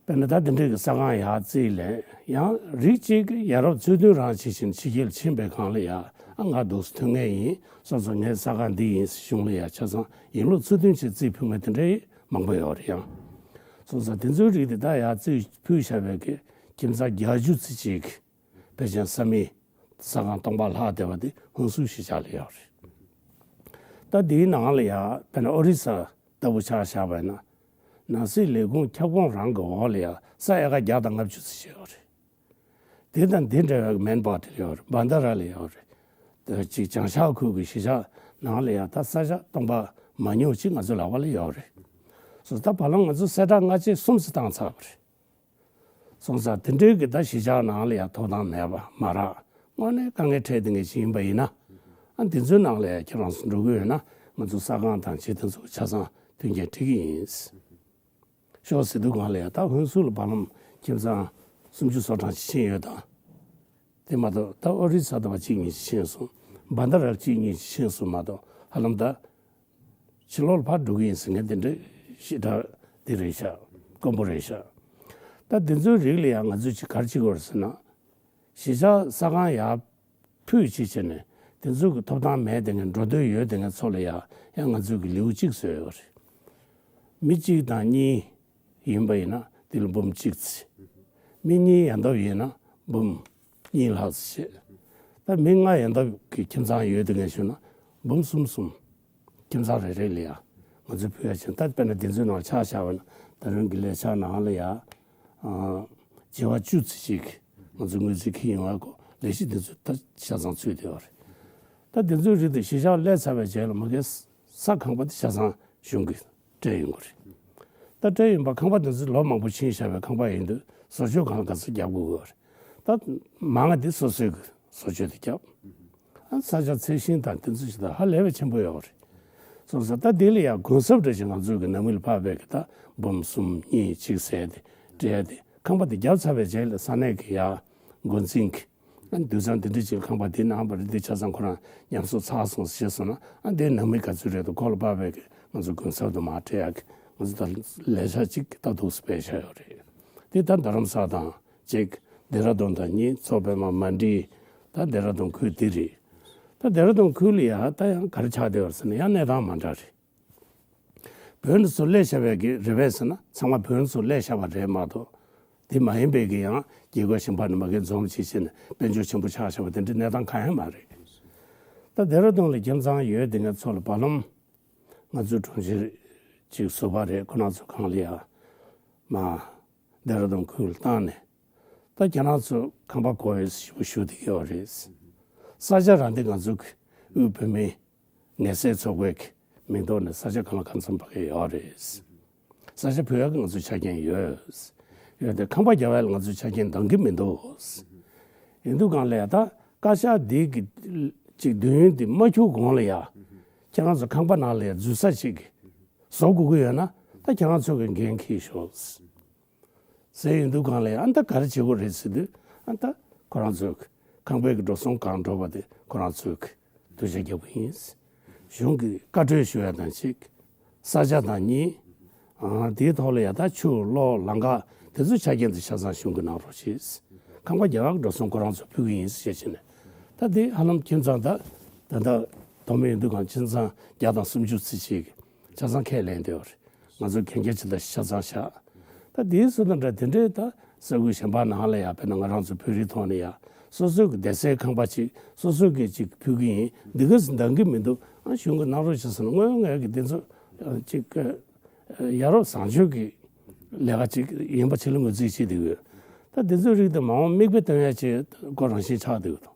དཔེར་ན་ད་དེ་འདྲའི་གི་ས་ཁང་ཡར་རྩིས་ལེན་ཡང་རིགས་གཅིག་གི་ཡ་རབས་རྩོད་དོན་རང་བྱེད་བཞིན་ཕྱི་རྒྱལ་ཕྱིན་པའི་སྒང་ལ་ཡ་ཨ་ང་འདུག་སེ་ཐོན་མཁན་ཡིན་སོང་ཙང་ངའི་ས་ཁང་འདི་ཡིན་གཞུང་ལ་ཡ་ཆ་ཚང་ཡིན་ལུགས་ཚུལ་མཐུན་བྱེད་རྩིས་ཕུལ་མཁན་དེ་འདྲའི་མང་པོ་ཡོད་རེད་ཡང་། སོང་ཙང་དེ་ཚོའི་རིགས་དེ་ད་ཡར་རྩིས་ཕུལ་བཞག་པའི་གི་ཁྱིམ་ཚང་བརྒྱད་ཅུ་ཙམ་ཅིག་ཕལ་ཆེར་ས་མིག་ས་ཁང་སྟོང་པ་ལྷག་བསྡད་པ་དེ་ཧུན་སུར་གཞིས་ཆགས་ལ་ཡོད་རེད། ད་དེའི་ནང་ལ་ཡང་དཔེར་ན་ཨོ་རི་ས་ལྟ་བུ་ཆ་བཞག་པ་ཡིན་ན། ནང་སྲིད་ལས་ཁུངས་ཁྱབ་ཁོངས་རང་གི་འོག་ལ་ཡང་ས་ཨེ་ཀར་བརྒྱ་དང་ལྔ་བཅུ་ཙམ་ཅིག་ཡོད་རེད། དེ་དང་དེ་འདྲ་བའི་མེན་པ་དེ་ལ་ཡོད་རེད། བན་ད་ར་ལ་ཡོད་རེད། ད་ཅིག་བྱང་ཤར་ཁུལ་གྱི་གཞིས་ཆགས་ནང་ལ་ཡང་ད་ས་ཆ་སྟོང་པ་མ་ཉུང་ཅིག་ང་ཚོ་ལག་པ་ལ་ཡོད་རེད། སོ་ད་བར་ལམ་ང་ཚོ་གསལ་བསྒྲགས་སྔ་རྗེས་གསུམ་ཙམ་བཏང་ཚར་བ་རེད། སོང་ཙང་དེ་འདྲའི་གི་ད་གཞིས་ཆགས་ནང་ལ་ཡང་ཐོབ་ཐང་མེད་པ་མ་རག་དངོས་གནས་དཀའ་ངལ་འཕྲད་བསྡད་མཁན་ཞིག་ཡིན་པ་ཡིན་ན། ཨ་འདི་ཚོའི་ནང་ལ་ཡང་ཁྱེད་རང་ཚོ་འགྲོ་གི་ཡོད་ན་ང་ཚོ་ས་ཁང་དང་ཅི་དེ་ཚོ་ཆ་ཚང་མཐུན་རྐྱེན་སྤྲད་ཀྱི་ཡིན། ཤོག་ཟེར་དུས་སྒང་ལ་ཡང་ད་ཧུན་སུར་ལ་བར་ལམ་ཁྱིམ་ཚང་སུམ་ཅུ་སོ་གྲངས་ཅིག་ཕྱིན་ཡོད་དང་། དེ་མ་གཏོགས་ད་ཨོ་རི་ས་དང་བ་གཅིག་གཉིས་ཅིག་ཕྱིན་སོང་། བན་ད་ར་གཅིག་གཉིས་ཅིག་ཕྱིན་སོང་མ་གཏོགས་ཧ་ལམ་ད་ཕྱི་ལོགས་ལ་ཕར་འགྲོ་གི་ཡིན་ཟེར་མཁན་དེ་འདྲ་ཞེ་དྲག་དེ་རེད་ཤག་དཀོན་པོ་རེད་ཤག་ད་དེ་ཚོའི་རིགས་ལ་ཡང་ང་ཚོས་ཅིག་ག་རེ་བྱེད་དགོས་རེད་ཟེར་ན། གཞིས་ཆགས་ས་ཁང་ཡར་ཕུད་ཅིག་བྱས་ནས་དེ་ཚོ་གི་ཐོབ་ཐང་མེད་བསྡད་མཁན་འགྲོ་འདོད་ཡོད་བསྡད་མཁན་ཚོ་ལ་ཡང་ཡང་ང་ཚོས་གི་ལེའུ་གཅིག་བཟོས་ཡོད་རེད། མི་གཅིག་དང་གཉིས་ཡིན་པ་ཡིན་ན་དེ་ལ་འབུམ་གཅིག་བརྩི། མི་གཉིས་ཡན་འདབ་ཡིན་ན་འབུམ་གཉིས་ལྷག་ཙམ་བྱས། ད་མི་ལྔ་ཡན་འདབ་ཀྱི་ཁྱིམ་ཚང་ཡོད་བསྡད་མཁན་ཞུ་ན་འབུམ་གསུམ་གསུམ། ཁྱིམ་ཚང་རེ་རེ་ལ་ཡང་ང་ཚོས་ཕུལ་ཡ་བྱས། ད་དཔེར་ན་དེ་ཚོའི་ནང་ཆ་བཞག་པ་ན་ད་རུང་གི་ལས་འཆར་ནང་ལ་ཡང་བྱེ་བ་བཅུ་ཙམ་ཅིག་ང་ཚོས་དངུལ་རྩིས་འཁྱེར་ཡོང་བ་གོ་ལས་གཞི་དེ་ཚོ་ད་ཆ་ཚང་ཚུད་བསྡད་ཡོད་རེད། ད་དེ་ཚོའི་རིགས་དེ་གཞིས་ཆགས་སླེབས་ཚར་བའི་རྗེས་ལ་མ་གི་ས་ཁང་པ་དེ་ཆ་ཚང་གཞུང་གིས་སྤྲད་ཡོང་གི་རེད། ད་སྤྲད་ཡོང་པ་ཁང་པ་དེ་ཚོ་ལོ་མང་པོ་ཕྱིན་བཞག་པའི་ཁང་པ་ཡིན་དུས་བཟོ་བཅོས་གང་ག་ཚོད་རྒྱག་དགོས་ཀྱི་ཡོད་རེད། ད་མང་ང་དེ་སོ་སོའི་གི་བཟོ་བཅོས་དེ་རྒྱབ། ཨ་ས་ཆ་ཚད་ཤིང་དང་དེ་ཚོ་ཞིག་དང་ཧ་ལས་པའི་ཆེན་པོ་ཡོད་རེད། སོང་ཙང་ད་དེ་ལ་ཡང་གུན་གསབ་འདྲ་ཞིག་ང་ཚོའི་གི་ནང་མི་ལ་ཕབ་པའི་གི་ད་འབུམ་གསུམ་གཉིས་གཅིག་ཟེར་ཏེ་སྤྲད་དེ་ཁང་པ་དེ་བརྒྱབ་ཚར་བའི་རྗེས་ལ་ས་གནས་ཀྱི་ཡང་འགོ་འཛིན་གྱི་ཨ་དུས་ཚང་དེ་འདྲ་ཅིག་ཁང་པ་དེ་ནང་པ་རེད། དེ་ཆ་ཚང་ཁོ་རང་ཉམས་གསོ་ཚར་སོང་ཞེས་སོང་ན་ཨ་དེ་ནང་མི་ག་ཚོད་རེད་དོ་ཁོ་ལ་ཕབ་པའི་གི་ང་ཚོ་གུན་གསབ་དུ་མ་སྤྲད་ཡག་གི་ང་ཚོ་ད་ལས་འཆར་ཅིག་ད་འདུག་སེ་སྤེལ་བཞག་ཡོད་རེད། དེ་ད་རྡ་རམ་ས་དང་གཅིག་དེ་ར་དོང་དང་གཉིས་མཚོ་པདྨ་མན་ཌི་ད་དེ་ར་དོང་ཁུལ་དེ་རེད། ད་དེ་ར་དོང་ཁུལ་ལ་ཡང་ད་ཡང་ག་རེ་ཆགས་བསྡད་ཡོད་ཟེར་ན་ཡང་གནས་སྟངས་མ་འདྲ་རེད། བོད་འདི་ཚོ་སླེབས་བཞག་པའི་གི་རེད་པས་ཟེར་ན་ཚང་མ་བོད་འདི་ཚོ་སླེབས་བཞག་པ་རེད་མ་གཏོགས་དེ་མ་ཡིན་པའི་གི་ཡང་རྒྱལ་ཁབ་གཞན་པ་ནས་མ་གི་འཛོམས་བྱས་བྱས་ནས་དཔལ་འབྱོར་ཆེན་པོ་ཆགས་བཞག་པ་དེ་འདྲའི་གནས་སྟངས་གང་ཡང་མ་རེད། ད་དེ་ར་དོང་ལ་ཁྱིམ་ཚང་ཡོད་དེ་ངའི་ཚོ་ལ་བར་ལམ་ང་ཚོའི་གྲོང་ཁྱེར་ཅིག་བཟོ་པ་རེད། ཁོ་རང་ཚོ་གང་ལ་ཡ་མ་ལྡེ་ར་ལྡུན་ཁུལ་བཏང་ནས་ད་ཁྱེད་རང་ཚོ་ཁང་པ་དགོས་ཡོད་ཞུ་བ་ཞུ་བསྡད་ཀྱི་ཡོད་རེད། ས་ཆ་རང་འདི་ང་ཚོ་གི་དབུས་བོད་མིའི་ངལ་སེལ་ཚོགས་པའི་གི་མིང་ཐོག་ནས་ས་ཆ་གང་ལ་གང་འཚམ་ཕ་གི་ཡོད་རེད། ས་ཆ་ཕུལ་ཡག་གི་ང་ཚོ་ཆ་རྐྱེན་ཡོད། ཡོད་དེ་ཁང་པ་རྒྱག་ཡག་ལ་ང་ཚོ་ཆ་རྐྱེན་འདང་གི་མི་འདུག་ཡིན་དུས་གང་ལ་ཡ་ད་བཀའ་ཤག་འདི་གི་ཅིག་དུས་ཡུན་འདི་མ་འཁྱོལ་གོང་ལ་ཡ་ཁྱེད་རང་ཚོ་ཁང་པ་ནང་ལ་ཡ་འཛུལ་ས་ཅིག་བཟོ་དགོས་ཀྱི་ཡོད་ན་ད་ཁྱེད་རང་ཚོ་གི་འགན་འཁྱེར་ཤོག་ཟེར་ཡོང་དུས་གང་ལ་ཡ་ཨ་ད་ག་རེ་བྱེད་དགོས་རེད་ཟེར་དུས་ཨ་ད་ཁོ་རང་ཚོ་གི་ཁང་པའི་གི་འགྲོ་སོང་གང་འགྲོ་བ་དེ་ཁོ་རང་ཚོ་གི་གཏུག་བྱ་རྒྱག་པ་ཡིན། གཞུང་གི་བཀའ་འཁྲོལ་ཞུ་ཡ་དང་གཅིག་ས་ཆ་དང་གཉིས། ཨང་དེའི་ཐོག་ལ་ཡ་ད་ཆུ་གློག་ལམ་ཁ་དེ་ཚོའི་ཆ་རྐྱེན་དེ་ཆ་ཚང་གཞུང་གི་གནང་རོགས་བྱེད། ཁང་པ་རྒྱག་ཡག་འགྲོ་སོང་ཁོ་རང་ཚོ་ཕུལ་གི་ཡིན་ཞེས་བྱས་ནས། ད་དེ་ཧ་ལམ་ཁྱིམ་ཚང་ད་ད་ལྟ་དོ་མི་ཡོད་དུས་གང་ཁྱིམ་ཚང་བརྒྱ་དང་སུམ་ཅུ་ཙམ་ཅིག་ཆ་ཚང་ཁས་ལེན་བསྡད་ཡོད་རེད། ང་ཚོ་གན་རྒྱ་ཇི་ལྟར་ཆ་ཚང་བཞག་ད་དེའི་བཟོ་ལྟ་འདྲ་དེ་འདྲའི་ད་ས་ཁུལ་གཞན་པ་ནང་ལ་ཡ་དཔེར་ན་ང་རང་ཚོ་བོད་རིགས་ཐོག་ནས་ཡ་སོ་སོའི་གི་བསྡད་སའི་ཁང་པ་ཅིག་སོ་སོའི་གི་ཅིག་ཕུལ་གི་ཡིན། འདི་ག་ཟིག་འདང་གི་མི་འདུག་ཨ་གཞུང་གི་གནང་རོགས་བྱེད་ཟེར་ན་དངོས་ཡོད་ངས་གི་འདི་ཚོ་ཅིག་ཡ་རབས་བཟང་སྤྱོད་ཀྱི་ལས་ཀ་ཅིག་ཡིན་པ་ཆེད་ལ་ངོས་འཛིན་བྱེད་དེ་ཡོད། ད་འདི་ཚོའི་རིགས་དེ་མ་འོངས་མིག་དཔེ་སྟོན་ཡ་ཅིག་ཁོ་རང་བཞིན་ཆགས་བསྡད་ཡོད་དོ།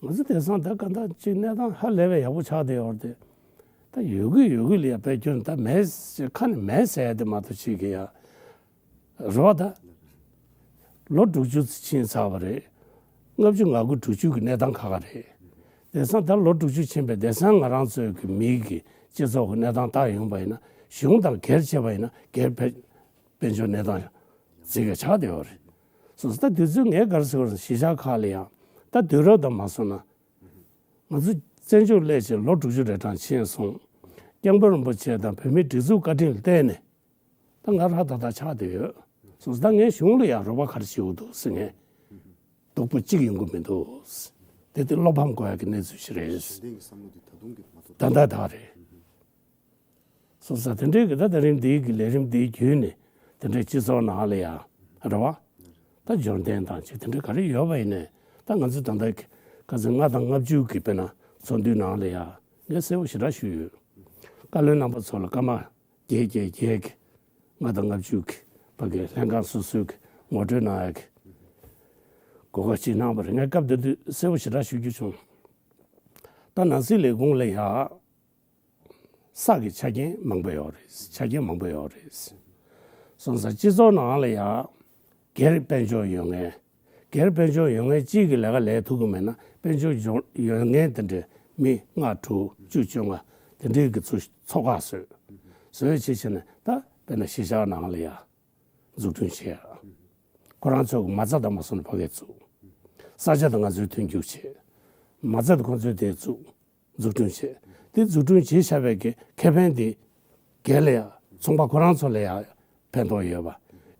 ང་ཚོ་དེང་སང་ད་ག་འདྲ་ཅིག་གནས་སྟངས་ཧ་ལས་པའི་ཡག་པོ་ཆགས་བསྡད་ཡོད་རེད་དེ། ད་ཡོད་གི་ཡོད་གི་ལ་ཡ་དཔེ་སྐྱོན་ད་མེད་ཟེར་ཁ་ནས་མེད་ཟེར་ཡ་དེ་མ་གཏོགས་ཅིག་གི་ཡ། རེད་བ་ད། ལོ་དྲུག་ཅུ་ཕྱིན་ཚར་བ་རེད། ལྔ་བཅུ་ང་དགུ་དྲུག་ཅུ་གི་གནས་སྟངས་ཁག་ཁག་རེད། དེང་སང་ད་ལོ་དྲུག་ཅུ་ཕྱིན་པའི་དེང་སང་ང་རང་ཚོའི་གི་མིའི་གི་སྤྱི་ཚོགས་ཀྱི་གནས་སྟངས་ལྟ་ཡོང་པ་ཡིན་ན་གཞུང་དང་སྒེར་བྱས་པ་ཡིན་ན་སྒེར་དཔལ་དཔལ་འབྱོར་གནས་སྟངས་འཛིན་གི་ཆགས་བསྡད་ཡོད་རེད། སོ་སོ་ད་དུས་ཚོད་ངས་ག་རེ་ཟེར་བ་རེད། གཞིས་ཆགས་ཁག་ལ་ཡང་ད་དུས་རབས་དང་མ་སོང་ན། ང་ཚོ་བཙན་བྱོལ་སླེབས་བྱས་ལོ་དྲུག་ཅུ་རེ་གྲངས་ཕྱིན་སོང་། སྐྱབས་མགོན་རིན་པོ་ཆེ་དང་བོད་མིའི་སྒྲིག་འཛུགས་བཀའ་དྲིན་ལ་བརྟེན་ནས་ད་ང་ར་ཏག་ཏག་ཆགས་བསྡད་ཡོད། སོང་ཙང་ད་ངས་གཞུང་ལ་ཡང་རོགས་པ་ག་རེ་བྱེད་དགོས་འདུག་ཟེར་ངས་སྡུག་པོ་གཅིག་ཡོང་གི་མི་འདུག་དེ་དེ་བློ་ཕམ་དགོས་ཡ་གི་གནས་ཚུལ་ཞིག་རེད། གཞན་ལྡན་གྱི་བསམ་བློ་དེ་ད་དུང་གི་མ་གཏོགས་ད་ལྟ་དག་རེད། སོང་ཙང་དེ་འདྲའི་གི་ད་ད་རིང་འདིའི་གི་ལས་རིམ་འདིའི་བརྒྱུད་ནས་དེ་འདྲའི་སྤྱི་ཚོགས་ནང་ལ་ཡ་རེད་བ། ད་འབྱོར་ལྡན་དང་ཅིག་དེ་འདྲ་ག་རེ་ཡོད་པ་ཡིན་ནའི་ད་ང་ཚོ་ད་ལྟ་གི་ཁ་སང་ལྔ་དང་ལྔ་བཅུ་གི་དཔེར་ན་ཚོགས་འདུའི་ནང་ལ་ཡ་ངས་གསལ་པོ་ཞེ་དྲག་ཞུས་ཡོད། བཀའ་བློན་རྣམ་པ་ཚོ་ལ་སྐར་མ་བརྒྱད་བརྒྱད་བརྒྱད་ཀྱི་ལྔ་དང་ལྔ་བཅུ་གི་ཕ་གི་ལྷན་ཁང་སོ་སོའི་གི་ངོ་སྤྲོད་གནང་ཡ་གི་ གོ་སྐབས་ཅིག་གནང་བ་རེད། ངས་སྐབས་དེ་དུས་གསལ་པོ་ཞེ་དྲག་ཞུ་རྒྱུ་བྱུང་། ད་ནང་སྲིད་ལས་ཁུངས་ལ་ཡ་ས་གི་ཆ་རྐྱེན་མང་པོ་ཡོད་རེད། ཆ་རྐྱེན་མང་པོ་ཡོད་རེད། སོང་ཙང་སྤྱི་ཚོགས་ནང་ལ་ཡ་སྒེར་དཔལ་འབྱོར་ཡོད་མཁན། སྒེར་དཔལ་འབྱོར་ཡོད་མཁན་གཅིག་གིས་ལས་ཀ་ལས་ཐུབ་ཀྱི་མེད་ན། དཔལ་འབྱོར་ཡོད་མཁན་དེ་འདྲའི་མི་ལྔ་དྲུག་བཅུ་བཅོ་ལྔ་དེ་འདྲའི་གི་ཚུར་ཚོགས་ཁག་བཟོས། བཟོས་བྱས་བྱས་ནས་ད་དཔེར་ན་གཞིས་ཆགས་ནང་ལ་ཡ་འཛུགས་སྐྲུན་བྱས། ཁོ་རང་ཚོ་གི་མ་རྩ་དང་མ་སོང་ནས་ཕ་གིར་བཙུགས། ས་ཆ་དང་ང་ཚོའི་མཐུན་འགྱུར་བྱས། མ་རྩ་དང་ཁོ་ཚོའི་དེ་བཙུགས། འཛུགས་སྐྲུན་བྱས། དེ་འཛུགས་སྐྲུན་བྱས་བཞག་པའི་གི་ཁེ་ཕན་དེ་སྒེར་ལ་ཡ། ཚོང་པ་ཁོ་རང་ཚོ་ལ་ཡ་ཕན་ཐོགས་ཡོད་པ།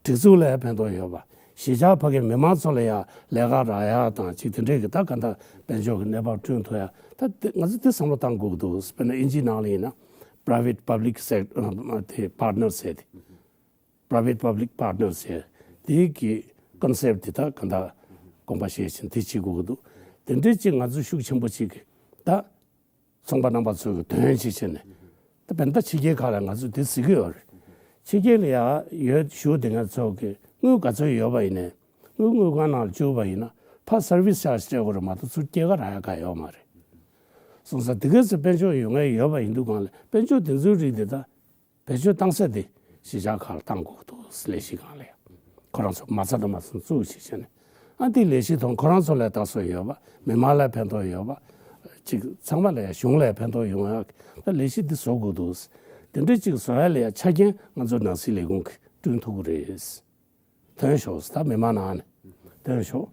སྒྲིག་འཛུགས་ལ་ཡ་ཕན་ཐོགས་ཡོད་པ། གཞིས་ཆགས་ཕ་གིའི་མི་མང་ཚོ་ལ་ཡ་ལས་ཀ་རག་ཡ་དང་ཅིག་དེ་འདྲའི་གི་ད་ག་འདྲ་དཔལ་འབྱོར་གི་གནས་བབ་བསྐྲུན་ཐུབ་ཡ། ད་དེ་ང་ཚོ་དེ་བསམ་བློ་བཏང་དགོས་ཀྱི་འདུག་དཔེར་ན་ཨིན་ཇིའི་ནང་ལ་ཡིན་ན་private public sector དེ་partner ཟེར་ཏེ། Private Public Partnership ཟེར། དེའི་གི་concept དེ་ད་ག་འདྲ་དགོངས་པ་བཞེས་བཞིན་དེ་བྱེད་དགོས་ཀྱི་འདུག་དེ་འདྲའི་ཅིག་ང་ཚོ་ཤུགས་ཆེན་པོ་ཅིག་གིས་ད་ཚོང་པ་རྣམ་པ་ཚོའི་གི་དོན་བྱེད་བྱས་ནས། ད་བན་ད་ཕྱི་རྒྱལ་ཁག་ལ་ང་ཚོས་དེ་གཟིགས་ཀྱི་ཡོད་རེད། ཕྱི་རྒྱལ་ལ་ཡ་ཡོད་བཞུགས་དེ་ང་ཚོ་གི་དངུལ་ག་ཚོད་ཡོད་པ་ཡིན་ནའི། དངུལ་དངུལ་ཁང་ནང་ལ་བཅུག་པ་ཡིན་ན་ཕར་service charge སྤྲད་དགོས་རེད་མ་གཏོགས་ཚུར་སྐྱེད་ཀ་རག་ཡ་ག་ཡོད་མ་རེད། སོང་ཙང་དེ་ག་ཚོད་དཔལ་འབྱོར་ཡོད་མཁན་ཡོད་པ་ཡིན་དུས་གང་ལ་དཔལ་འབྱོར་དེ་ཚོའི་རིགས་དེ་ད། བེད་སྤྱོད་བཏང་ས་དེ་གཞིས་ཆགས་ཁག་ལ་བཏང་དགོས་འདུག་ལས་གཞི་སྒང་ལ་ཡ། ཁོ་རང་ཚོ་མ་རྩ་དང་མ་རྩ་བཙུགས་བྱས་བྱས་ནས། ཨ་དེ་ལས་གཞི་དང་ཁོ་རང་ཚོ་ལ་ལྟ་སྲོལ་ཡོད་པ། མི་མང་ལ་ཕན་ཐོགས་ཡོད་པ། ཅིག་ཚང་མ་ལ་ཡ་གཞུང་ལ་ཕན་ཐོགས་ཡོང་ཡ། ད་ལས་གཞི་འདི་བཟོ་དགོས་འདུག་དེ་འདྲ་ཅིག་བཟོ་ཡ་ལ་ཡ་ཆ་རྐྱེན་ང་ཚོ་ནང་སྲིད་ལས་ཁུངས་ཀྱིས་བསྐྲུན་ཐུབ་ཀྱི་རེད། ཐོན་ཤོག་ད་མི་མང་ནང་ནས་ཐོན་ཤོག་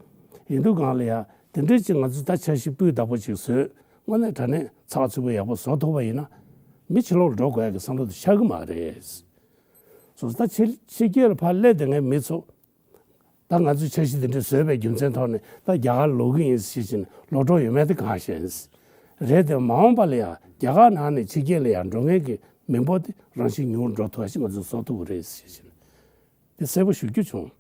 ཡིན་དུས་གང་ལ་ཡ་དེ་འདྲའི་ཅིག་ང་ཚོ་ད་འཆར་གཞི་སྤུས་དག་པོ་ཅིག་བཟོས། དངོས་གནས་དྲང་གནས་ཚགས་ཚུད་པོ་ཡག་པོ་བཟོ་ཐུབ་པ་ཡིན་ན། མི་ཕྱི་ལོགས་ལ་འགྲོ་དགོས་ཡ་གི་བསམ་བློ་དེ་ཆགས་ཀྱི་མ་རེད། སོ་སོ་ད་ཕྱི་ཕྱི་རྒྱལ་ལ་ཕར་སླེབས་བསྡད་མཁན་མི་ཚོ། ད་ང་ཚོས་འཆར་གཞི་དེ་འདྲ་བཟོས་པའི་རྒྱུ་མཚན་ཐོག་ནས་ད་རྒྱ་གར་ལོག་གི་ཡིན་ཟེར་བཞིན་ལོག་འགྲོ་ཡོད་མེད་དེ་གང་ཤེས། རེད་དེ་མ་འོངས་པ་ལ་ཡ་རྒྱ་གར་ནང་ནས་ཕྱི་རྒྱལ་ལ་ཡ་འགྲོ་མཁན་གྱི་མི་འབོར་དེ་རང་བཞིན་ཉུང་རུ་འགྲོ་ཐུབ་པ་ཞིག་ང་ཚོས་བཟོ་ཐུབ་ཀྱི་རེད་ཟེར་བཞིན། དེ་གསལ་པོ་ཞུ་རྒྱུ་བྱུང་།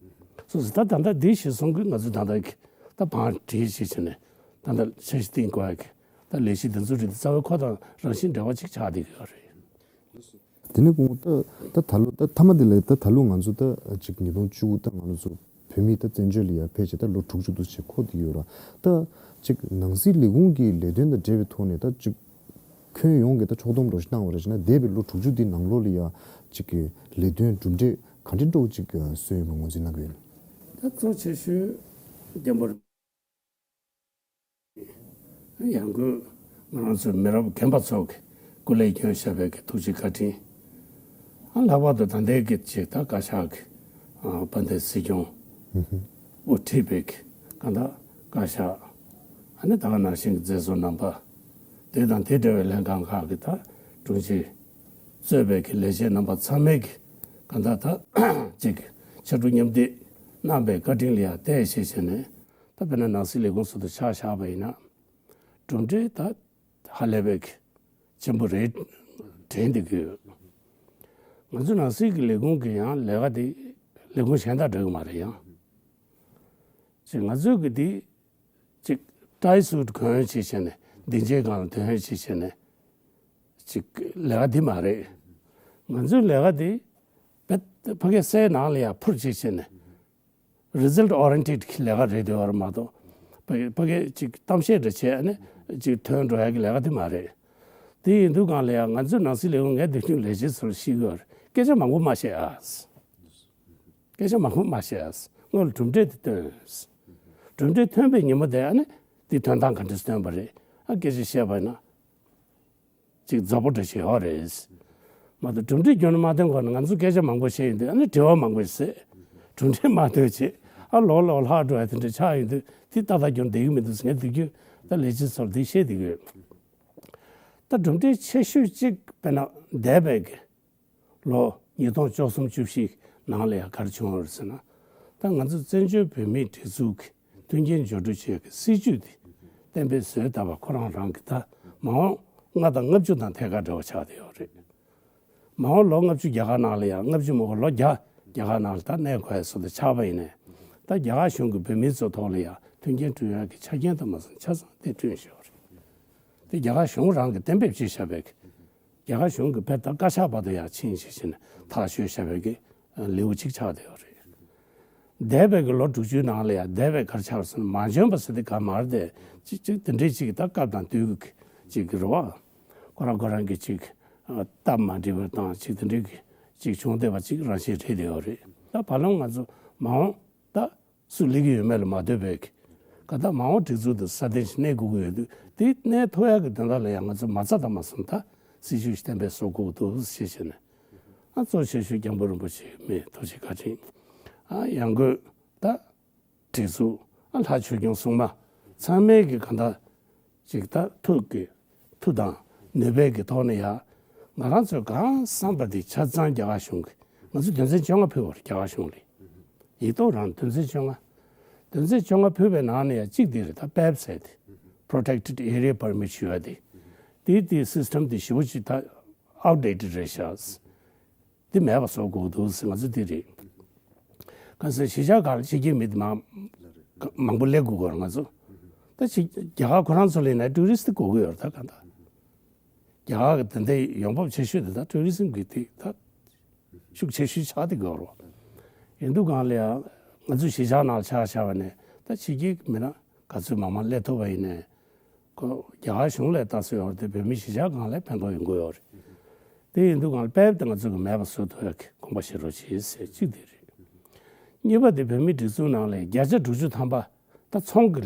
སོ་སོ་ད་ད་ལྟ་འདི་གཞིར་བཟུང་གིས་ང་ཚོས་ད་ལྟ་གི་ད་བང་སྒྲིག་བྱེད་བྱས་ནས་ད་ལྟ་འཆར་གཞི་བཏིང་དགོས་ཡ་གི་ད་ལས་གཞི་འདི་ཚོ་རིགས་དེ་རྩ་བའི་ཁོ་དང་རང་བཞིན་འབྲེལ་བ་ཅིག་ཆགས་བསྡད་ཀྱི་ཡོད་རེད། དེ་ནས་གོང་ད་ད་ད་ལོ་ད་མཐའ་མ་དེ་ལས་ད་ད་ལོ་ང་ཚོ་ད་ཅིག་ཉིས་སྟོང་བཅུ་དགུ་ད་ང་ཚོ་བོད་མི་ད་བཙན་བྱོལ་ལ་ཡ་ཕེབས་བྱས་ད་ལོ་དྲུག་ཅུ་འདུག་ཅེས་འཁོར་བསྡད་ཡོད་ར། ད་ཅིག་ནང་སྲིད་ལས་ཁུངས་ཀྱི་ལས་དོན་དང་འབྲེལ་བའི་ཐོག་ནས་ད་ཅིག་ཁྱོན་ཡོངས་ཀྱི་ད་ཕྱོགས་བསྡོམས་རོགས་ཞིག་གནང་བ་རེད་ཅེ་ན། འདས་པའི་ལོ་དྲུག་ཅུ་འདི་ནང་ལོགས་ལ་ཡ་ཅིག་གི་ལས་དོན་གྲུབ་འབྲས་ག་འདྲ་འདྲ་བོ་ཅིག་སོན་ཡོད་པ་ངོས་འཛིན་གནང་གི་ཡོད། ད་གཙོ་ཆེ་ཤོས་རྒན་པོ་ཡང་སྒོས་ང་རང་ཚོའི་མི་རབས་རྒན་པ་ཚོ་གི་སྐུ་ལས་བསྐྱོན་བཞག་པའི་གི་ཐུགས་རྗེ་བཀའ་དྲིན། ཨ་ལྷག་པར་དུ་ད་ལྟའི་གི་ཅིག་ད་བཀའ་ཤག་གི་ཨ་དཔལ་ལྡན་སྲིད་སྐྱོང་དབུ་ཁྲིད་པའི་གི་གང་ལྟར་བཀའ་ཤག་ཨ་ནི་ད་ག་ནང་བཞིན་གི་མཛད་གཙོ་རྣམ་པ། དེ་དང་དེ་འདྲ་བའི་ལྷན་ཁང་ཁག་གི་ད་དྲུང་ཆེ་གཙོས་པའི་གི་ལས་བྱེད་རྣམ་པ་ཚང་མས་གི་གང་ལྟར་ད་ཅིག་ཕྱར་གྲུ་མཉམ་འདེགས་གནང་པའི་བཀའ་དྲིན་ལ་ཡང་བརྟེན་བྱས་བྱས་ནས། ད་དཔེར་ན་ནང་སྲིད་ལས་ཁུངས་སུ་དུ་ཆ་བཞག་པ་ཡིན་ན། གྲུབ་འབྲས་ད་ཧ་ལས་པའི་གི་ཆེན་པོ་རེད་དྲན་བསྡད་ཀྱི་ཡོད། ང་ཚོ་ནང་སྲིད་ཀྱི་ལས་ཁུངས་ཀྱི་ཡང་ལས་ཀ་དེ་ལས་ཁུངས་གཞན་དང་འདྲ་གི་མ་རེད་ཡང་། ཅིག་ང་ཚོས་ཀྱི་འདི་ཅིག་ཏྲའི་སུད་གོན་བྱས་བྱས་ནས་སྡིངས་ཆའི་སྒང་ལ་དོན་བྱས་བྱས་ནས་ཅིག་ལས་ཀ་འདི་མ་རེད། ང་ཚོའི་ལས་ཀ་འདི་བེད་ཕ་གི་སའི་ནང་ལ་ཡང་འཕུར་བྱས་བྱས་ནས་result oriented གི་ལས་ཀ་རེད་དེ་བར་མ་གཏོགས་ཕ་གི་ཕ་གི་ཅིག་གཏམ་བཤད་འདྲ་བྱས་ནས་ཅིག་ཐོན་འགྲོ་ཡ་གི་ལས་ཀ་འདི་མ་རེད། དེ་ཡིན་དུས་སྒང་ལ་ཡང་ང་ཚོའི་ནང་སྲིད་ལས་ཁུངས་ངས་འདི་ཁྱོད་ལས་བྱེད་ཚོར་ཤེས་ཀྱི་ཡོད་རེད། སྐད་ཆ་མང་པོ་མ་བཤད་ཨ། སྐད་ཆ་མང་པོ་མ་བཤད། སྔོན་ལ་གྲུབ་འབྲས་དེ་སྟོན། གྲུབ་འབྲས་ཐོན་པའི་ཉིན་མོ་དེ་ཨ་ནི་དེ་དོན་དག་ག་འདྲས་སྟོན་པ་རེད། ཨ་སྐད་ཆ་བཤད་པ་ཡིན་ན་ཅིག་རྫོགས་པོ་འདྲ་ཞིག་ཡོད་རེད། མ་གཏོགས་གྲུབ་འབྲས་རྒྱུན་མ་ཐོན་གོང་ནས་ང་ཚོ་སྐད་ཆ་མང་པོ་བཤད་ཡོང་དུས་ཨ་ནི་དྲི་བ་མང་པོ་ཞིག་བསད། གྲུབ་འབྲས་མ་ཐོན་བྱས་ཨ་ལོག་ལོག་ལྷག་འགྲོ་ཡ་དེ་འདྲ་ཆགས་ཡོང་དུས་དེ་ཏག་ཏག་རྒྱུན་བསྡད་ཀྱི་མི་འདུག་ཟེར་ངས་དུས་རྒྱུན་ད་ལས་བྱེད་ཚོར་དེ་བཤད་བསྡད་ཀྱི་ཡོད། ད་གྲུབ་འབྲས་ཆེ་ཤོས་གཅིག་དཔེར་ན་འདས་པའི་གི་ལོ་ཉིས་སྟོང་བཅུ་གསུམ་བཅུ་བཞི་ནང་ལ་ཡང་ག་རེ་བྱུང་བ་རེད་ཟེར་ན། ད་ང་ཚོ་བཙན་བྱོལ་བོད་མིའི་སྒྲིག་འཛུགས་ཀྱི་མཐུན་རྐྱེན་སྦྱོར་སྒྲིག་བྱེད་ཀྱི་སྲིད་ཇུས་དེ་གཏན་འབེབས་བཟོས་ད་བར་ཁོ་རང་རང་གི་ད་མ་འོངས་ལྔ་དང་ལྔ་བཅུ་དང་ཐད་ཀར་འབྲེལ་བ་ཆགས་བསྡད་ཡོད་རེད། མ་འོངས་ལོ་ལྔ་བཅུ་རྒྱ་གར་ནང་ལ་ཡང་ལྔ་བཅུ་མ་གཏོགས་ལོ་བརྒྱ་རྒྱ་གར་ནང་ལ་ད་གནས་དགོས་ཡ་བཟོ་འདྲ་ཆགས་པ་ཡིན་ནའི། ད་རྒྱ་གར་གཞུང་གིས་བོད་མི་ཚོའི་ཐོག་ལ་ཡང་མཐུན་རྐྱེན་བསྐྲུན་ཡག་གི་ཆ་རྐྱེན་དུ་མ་སོང་ཆ་ཚང་དེ་བསྐྲུན་བཞག་ཡོད་རེད། དེ་རྒྱ་གར་གཞུང་རང་གིས་གཏན་འབེབས་བྱས་བཞག་པའི་གི། རྒྱ་གར་གཞུང་གིས་བོད་དང་བཀའ་ཤག་བར་དུ་ཡང་ཕྱིན་བྱས་བྱས་ནས་ཐག་གཅོད་བཞག་པའི་གི་ལེའུ་གཅིག་ཆགས་བསྡད་ཡོད་རེད། འདས་པའི་གི་ལོ་དྲུག་ཅུའི་ནང་ལ་ཡང་འདས་པའི་གར་ཆགས་སོང་མ་འཇོན་པ་ཟེར་དེ་ག་མ་རེད་དེ། ཅིག་ཅིག་དེ་འདྲའི་ཅིག་ད་སྐབས་དང་དུས་ཀྱི་ཅིག་གི་རེད་བ། ཁོ་རང་ཁོ་རང་གི་ཅིག་སྟབས་མ་འགྲིག་པ་དང་ཅིག་དེ་འདྲའི་གི་ཅིག་བྱུང་བསྡད་པ་ཅིག་རང་བཞིན་རེད་དེ་ཡོད་རེད། ད་བར་ལམ་ང་ཚོ་མ་འོངས་ད་སུ་སླེབས་ཀྱི་ཡོད་མེད་ལ་མ་ལྟོས་པའི་གི་ག་ད་མ་འོངས་སྒྲིག་འཛུགས་དེ་སྲ་བརྟན་ཞིག་གནས་དགོས་ཀྱི་ཡོད་དུས་དེ་གནས་ཐུབ་ཡག་གི་དོན་དག་ལ་ཡང་ང་ཚོ་མ་རྩ་དང་མ་སོང་ད་སྲིད་ཇུས་ཤིག་གཏན་འབེབས་བཟོ་དགོས་འདུག་ཞེས་བཤད་ནས། ཨ་གཙོ་ཆེ་ཤོས་སྐྱབས་མགོན་རིན་པོ་ཆེ་མི་ཐུགས་རྗེ་བཀའ་དྲིན། ཨ་ཡང་སྒོས་ད་སྒྲིག་འཛུགས་ཨ་ལྷ་ཆོས་སྐྱོང་སྲུང་མ་ཚང་མས་ཀྱི་གང་ལྟར་ཅིག་ད་ཐུགས་ཀྱི་མཐུ་དང་ནུས་པའི་གི་ཐོག་ནས་ཡ་ང་རང་ཚོས་གང་བསམ་པ་དེ་ཆ་ཚང་རྒྱ་གར་གཞུང་གི་ང་ཚོས་དོན་ཚན་བཅོ་ལྔ་ཕུལ་བ་རེད། རྒྱ་གར་གཞུང་ལ་ཡིག་ཐོག་རང་དོན་ཚན་བཅོ་ལྔ། དོན་ཚན་བཅོ་ལྔ་ཕུལ་བའི་ནང་ནས་ཡ་གཅིག་དེ་རེད། ད་པེབ་ཟེར་དེ་Protected Area Permit ཞུ་བ་དེ་དེ་དེ་སིས་ཊམ་དེ་ཞེ་པོ་ཅིག་ད་outdated རེད་ཤག་དེ་མེད་པ་བཟོ་དགོས་འདུག་ཟེར་ང་ཚོ་དེ་རེད། གང་ཟེར་གཞིས་ཆགས་ཁག་ལ་ཕྱི་རྒྱལ་མི་དེ་མང་མང་པོ་སླེབས་དགོས་ཀྱི་ཡོད་རེད། ང་ཚོ་ད་ཕྱི་རྒྱ་གར་ཁོ་རང་ཚོ་ལ་ཡིན་ན་ཊུ་རི་སི་ཊི་དགོས་ཀྱི་ཡོད་རེད། ད་གང་ལྟར་རྒྱ་གར་གི་ད་ལྟའི་ཡོང་འབབ་ཆེ་ཤོས་དེ་ད་ཊུ་རི་སི་ཛམ་གི་དེ་ད་ཤུགས་ཆེ་ཤོས་ཆགས་བསྡད་ཀྱི་ཡོད་རེད། ཡིན་དུས་གང་ལ་ཡང་ང་ཚོ་གཞིས་ཆགས་ནང་ལ་ཆ་བཞག་པ་ནས་ད་ཕྱི་རྒྱལ་གི་མི་སྣ་ག་ཚོད་མང་མང་སླེབས་ཐུབ་པ་ཡིན་ནའི། ཁོ་རྒྱ་གར་གཞུང་ལ་ལྟ་སྲོལ་ཡོད་རེད་དེ། བོད་མི་གཞིས་ཆགས་སྒང་ལ་ཕན་ཐོགས་ཡོང་གི་ཡོད་རེད། དེ་ཡིན་དུས་སྒང་ལ་དཔེ་དེ་ང་ཚོ་གི་མེད་པ་བཟོ་ཐུབ་ཡག་གི་དགོངས་པ་བཞེས་རོགས་གྱིས་ཟེར་གཅིག་དེ་རེད། གཉིས་པ་དེ་བོད་མིའི་སྒྲིག་འཛུགས་ནང་ལ་བརྒྱ་ཆ་དྲུག་ཅུ་ཐམ་པ་ད་ཚོང་གི་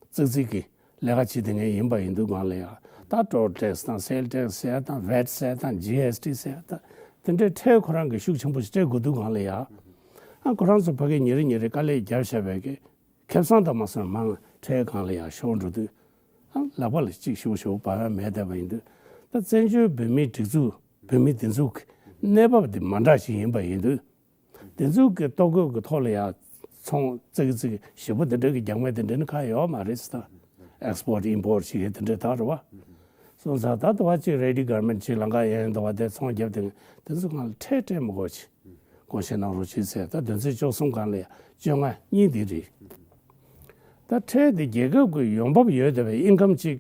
ཙག་ཙིག་གི་ལས་ཀ་བྱེད་དེ་ངས་ཡིན་པ་ཡིན་དུས་སྒང་ལ་ཡང་ད་ཊོལ་ཊེག་སི་དང་སེལ་ཊེག་སི་ཟེར་དང་ཝེ་ཊི་ཟེར་དང་ཇི་ཨེསི་ཊི་ཟེར་དང་དེ་འདྲའི་ཁྲལ་ཁོ་རང་གི་ཤུགས་ཆེན་པོ་ཞིག་སྤྲད་དགོས་དུས་སྒང་ལ་ཡང་ཨ་ཁོ་རང་ཚོ་ཕ་གི་ཉིན་རེ་ཉིན་རེ་དཀའ་ལས་བརྒྱབ་བཞག་པའི་གི་ཁེ་བཟང་དང་མ་སོན་མང་ཁྲལ་སྒང་ལ་ཡང་ཤོར་འགྲོ་དུས། ཨ་ལག་པ་ལ་གཅིག་ཞུ་ཞུ་བ་ཡང་མེད་བསྡད་པ་ཡིན་དུས། ད་བཙན་བྱོལ་བོད་མིའི་སྒྲིག་འཛུགས་བོད་མི་དེ་ཚོ་གི་གནས་བབ་དེ་མ་འདྲ་ཞིག་ཡིན་པ་ཡིན་དུས། དེ་ཚོ་གི་ལྟོ་གོས་ཀྱི་ཐོག་ལ་ཡང་ཚོང་ཙིག་ཙིག་ཞེ་པོ་དེ་འདྲ་གི་རྒྱག་མེད་དེ་འདྲ་ནི་གང་ཡོད་མ་རེད་ཟེར། ད་ཨེག་སི་པོར་ཊི་ཨིམ་པོར་ཊི་བྱེད་མཁན་དེ་འདྲ་དག་རེད་བ། སོང་ཙང་ད་དུ་བ་གཅིག་རེ་ཌི་གར་མེན་ཊི་གཅིག་ལམ་ཁ་ཡན་ཡན་དུ་བ་དེ་ཚོང་རྒྱབ་དེ་དེ་ཚོ་སྒང་ལ་ཁྲལ་སྤྲད་མི་དགོས་ཅིག་དགོངས་བཞེས་གནང་རོགས་གྱིས་ཟེར། ད་དོན་ཚན་བཅུ་གསུམ་སྒང་ལ་ཡང་བཅོ་ལྔ་གཉིས་འདི་རེད། ད་ཁྲལ་དེ་རྒྱལ་ཁབ་ཀྱི་ཡོང་འབབ་ཡོད་བསྡད་པའི་ཨིན་ཀམ་གཅིག་